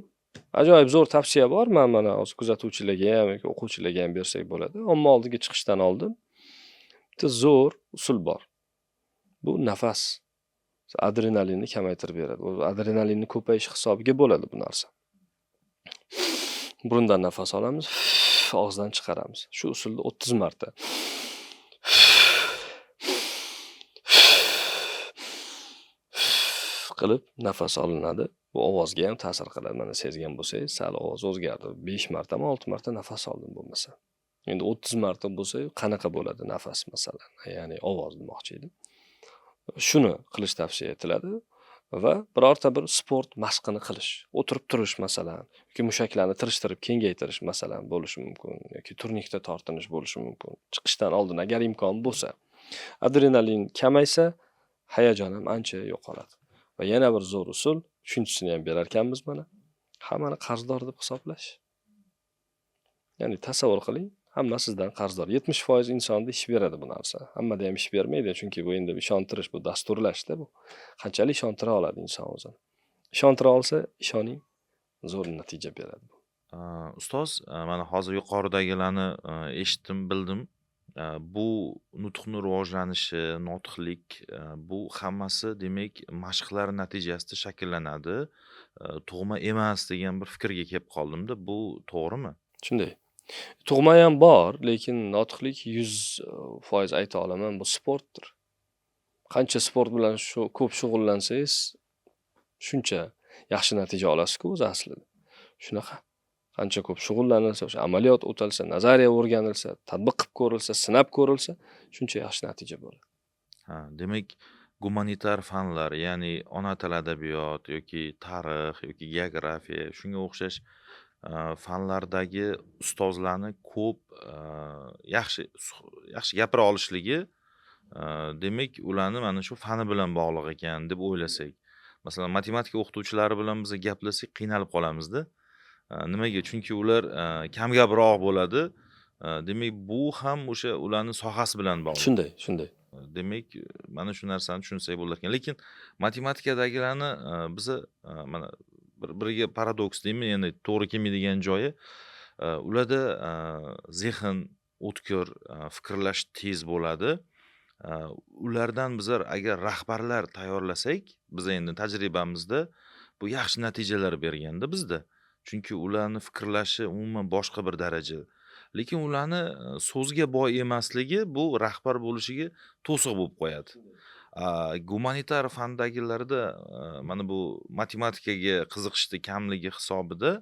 ajoyib zo'r tavsiya bor. Men mana hozir kuzatuvchilarga ham yoki o'quvchilarga ham bersak bo'ladi. Omma oldiga chiqishdan oldin bitta zo'r usul bor. Bu nafas. Adrenalinni kamaytirib beradi. U adrenalinni ko'payishi hisobiga bo'ladi bu narsa. Burundan nafas olamiz, og'izdan chiqaramiz. Shu usulda 30 marta. Qilib nafas olinadi. Bu ovozga ham ta'sir qiladi. Mana sezgan bo'lsangiz, sal ovoz o'zgardi. 5 martami, 6 marta nafas oldim bo'lmasa. Endi 30 marta bo'lsa, qanaqa bo'ladi nafas masalan? Ya'ni ovoz demoqchi edim. Shuni qilish tavsiya etiladi va birorta bir sport mashqini qilish, o'tirib turish masalan, yoki mushaklarni tirishtirib kengaytirish masalan bo'lishi mumkin, yoki turnikda tortinish bo'lishi mumkin. Chiqishdan oldin agar imkon bo'lsa, adrenalin kamaysa, hayajon ham ancha yo'qoladi. Va yana bir zo'r usul, uchinchisini ham berar ekanmiz mana. Hammani qarzdor deb hisoblash. Ya'ni tasavvur qiling, hamma sizdan qarzdor. 70% insonda ish beradi bu narsa. Hammada ham ish bermaydi, chunki bu endi ishontirish, bu dasturlashda bu. Qanchalik ishontira oladi inson o'zini? Ishontira olsa, ishoning, zo'r natija beradi bu. Ustoz, mana hozir yuqoridagilarni eshitdim, bildim. Bu nutqni rivojlanishi, notiqlik, bu hammasi demak mashqlar natijasida shakllanadi. Tug'ma emas degan bir fikrga kelib qoldimda. Bu to'g'rimi? Shunday. Tug'ma ham bor, lekin notiqlik 100% ayta olaman, bu sportdir. Qancha sport bilan shu ko'p shug'ullansangiz, shuncha yaxshi natija olasiz-ku o'zi aslida. Shunaqa. Qancha ko'p shug'ullanilsa, o'sha amaliyot o'talsa, nazariya o'rganilsa, tatbiq qilib ko'rilsa, sinab ko'rilsa, shuncha yaxshi natija bo'ladi. Ha, demak, gumanitar fanlar, ya'ni ona til adabiyot yoki tarix yoki geografiya, shunga o'xshash fanlardagi ustozlarni ko'p yaxshi yaxshi gapira olishligi, demak, ularni mana shu fani bilan bog'liq ekan deb o'ylasak. Masalan, matematika o'qituvchilari bilan biz gaplashsak qiynalib qolamizda. Nimaga? Chunki ular kamgabroq bo'ladi. Demak, bu ham o'sha ularni sohasi bilan bog'liq. Shunday, shunday. Demak, mana shu narsani tushunsak bo'lar ekan. Lekin matematikadagilarni biza mana bir-biriga paradoks deymi, ya'ni to'g'ri kelmaydigan joyi, ularda zehn o'tkir, fikrlash tez bo'ladi. Ulardan bizlar agar rahbarlar tayyorlasak, biz endi tajribamizda bu yaxshi natijalar berganda bizda. Chunki ularni fikrlashi umuman boshqa bir daraja. Lekin ularni so'zga boy emasligi bu rahbar bo'lishiga to'siq bo'lib qo'yadi. Gumanitar fandagilarda mana bu matematikaga qiziqishni kamligi hisobida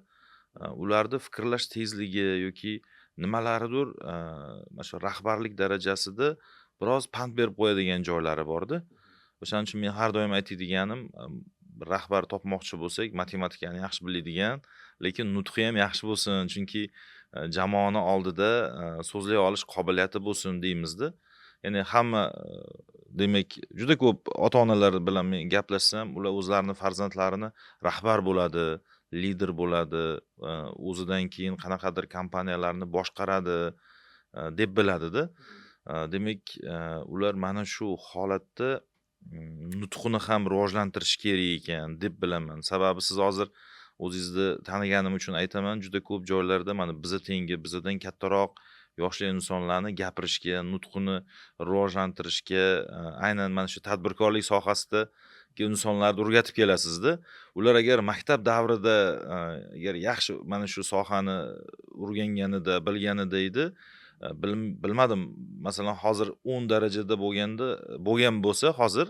ularda fikrlash tezligi yoki nimalaridir mana shu rahbarlik darajasida biroz pand berib qo'yadigan joylari borda. O'shaning uchun men har doim aytadiganim, rahbar topmoqchi bo'lsak, matematikani yaxshi biladigan, lekin nutqi ham yaxshi bo'lsin, chunki jamoani oldida so'zlay olish qobiliyati bo'lsin deymizda. Ya'ni hamma demak, juda ko'p ota-onalar bilan men gaplashsam, ular o'zlarini farzandlarini rahbar bo'ladi Lider bo'ladi, o'zidan keyin qanaqadir kompaniyalarni boshqaradi deb biladida. Demak, ular mana shu holatda nutqini ham rivojlantirish kerak ekan deb bilaman. Sababi siz hozir o'zingizni taniganim uchun aytaman, juda ko'p joylarda mana biza tengi, bizadan kattaroq yoshli insonlarni gapirishga, nutqini rivojlantirishga, aynan mana shu tadbirkorlik sohasidagi insonlarni o'rgatib kelasizda. Ular agar maktab davrida agar yaxshi mana shu sohani o'rganganida, bilganida edi, bilmadim, masalan, hozir 10 darajada bo'lganda, bo'lgan bo'lsa hozir,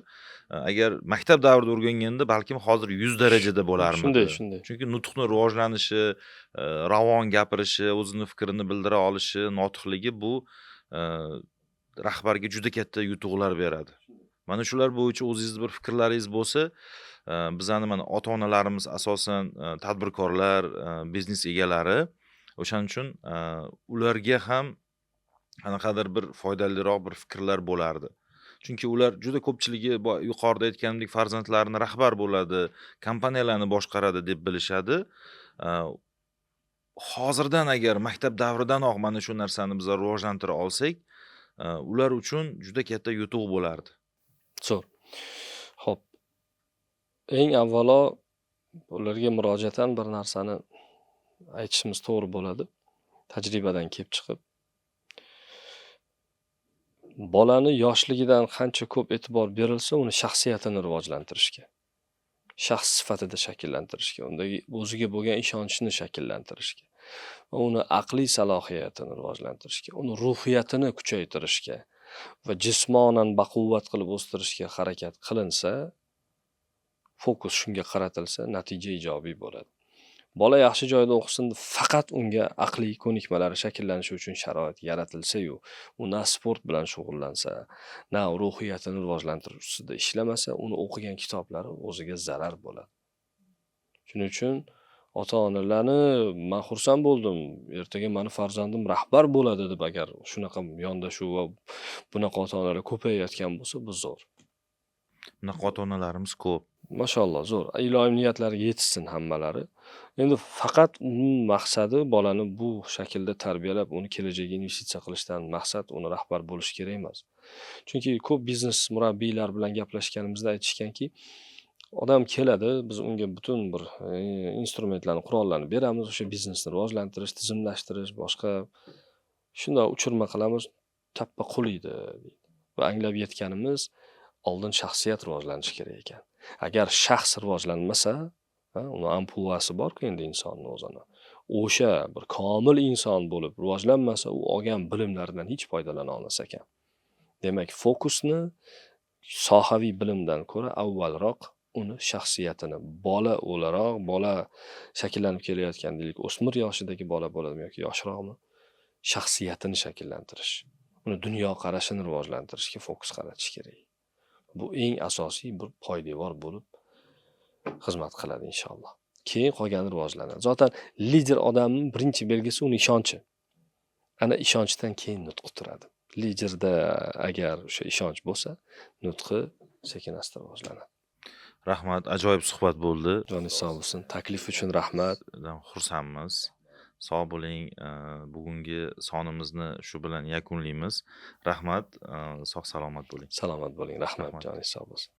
agar maktab davrida o'rganganda, balkim hozir 100 darajada bo'larmidi. Shunday, shunday. Chunki nutqni rivojlanishi, ravon gapirishi, o'zini fikrini bildira olishi, notiqligi bu rahbarga juda katta yutuqlar beradi. Mana shular bo'yicha o'zingizni bir fikrlaringiz bo'lsa, bizani mana ota-onalarimiz asosan tadbirkorlar, biznes egalari, o'shaning uchun ularga ham qanaqadir bir foydaliroq bir fikrlar bo'lardi. Chunki ular juda ko'pchiligi yuqorida aytganimdek farzandlarini rahbar bo'ladi, kompaniyalarni boshqaradi deb bilishadi. Hozirdan agar maktab davridanoq mana shu narsani biz rivojlantira olsak, ular uchun juda katta yutuq bo'lardi. Zo'r. Xo'p. Eng avvalo ularga murojaatan bir narsani aytishimiz to'g'ri bo'ladi. Tajribadan kelib chiqib. Bolani yoshligidan qancha ko'p e'tibor berilsa, uni shaxsiyatini rivojlantirishga, shaxs sifatida shakllantirishga, undagi o'ziga bo'lgan ishonchni shakllantirishga va uni aqliy salohiyatini rivojlantirishga, uni ruhiyatini kuchaytirishga va jismonan baquvvat qilib o'stirishga harakat qilinsa, fokus shunga qaratilsa, natija ijobiy bo'ladi. Bola yaxshi joyda o'qisin, faqat unga aqliy ko'nikmalari shakllanishi uchun sharoit yaratilsa-yu, u na sport bilan shug'ullansa, na ruhiyatini rivojlantirish ustida ishlamasa, uni o'qigan kitoblari o'ziga zarar bo'ladi. Shuning uchun ota-onalarni men xursand bo'ldim, ertaga meni farzandim rahbar bo'ladi deb agar shunaqa yondashuv va bunaqa ota-onalar ko'payayotgan bo'lsa, bu zo'r. Bunaqa ota-onalarimiz ko'p. Mashalloh, zo'r. Iloyim niyatlariga yetishsin hammalari. Endi faqat uning maqsadi bolani bu shaklda tarbiyalab, uni kelajagiga investitsiya qilishdan maqsad uni rahbar bo'lishi kerak emas. Chunki ko'p biznes murabbiylar bilan gaplashganimizda aytishganki, odam keladi, biz unga butun bir instrumentlarni, qurollarni beramiz, o'sha biznesni rivojlantirish, tizimlashtirish, boshqa shunday uchirma qilamiz, tappa quliydi deydi. Va anglab yetganimiz, oldin shaxsiyat rivojlanishi kerak ekan. Agar shaxs rivojlanmasa, uni ampluasi bor-ku endi insonni o'zini. O'sha bir komil inson bo'lib rivojlanmasa, u olgan bilimlaridan hech foydalana olmas ekan. Demak, fokusni sohaviy bilimdan ko'ra avvalroq uni shaxsiyatini, bola o'laroq, bola shakllanib kelayotgan deylik, o'smir yoshidagi bola bo'ladimi yoki yoshroqmi, shaxsiyatini shakllantirish, uni dunyoqarashini rivojlantirishga fokus qaratish kerak. Bu eng asosiy bir poydevor bo'lib xizmat qiladi inshaalloh. Keyin qolgani rivojlanadi. Zotan lider odamning birinchi belgisi uni ishonchi. Ana ishonchdan keyin nutqi turadi. Liderda agar o'sha ishonch bo'lsa, nutqi sekin-asta rivojlanadi. Rahmat, ajoyib suhbat bo'ldi. Joningiz sog' bo'lsin. Taklif uchun rahmat. Sizdan xursandmiz. Sog' bo'ling. Bugungi sonimizni shu bilan yakunlaymiz. Rahmat, sog' salomat bo'ling. Salomat bo'ling. Rahmat, Rahmat. joningiz sog' bo'lsin.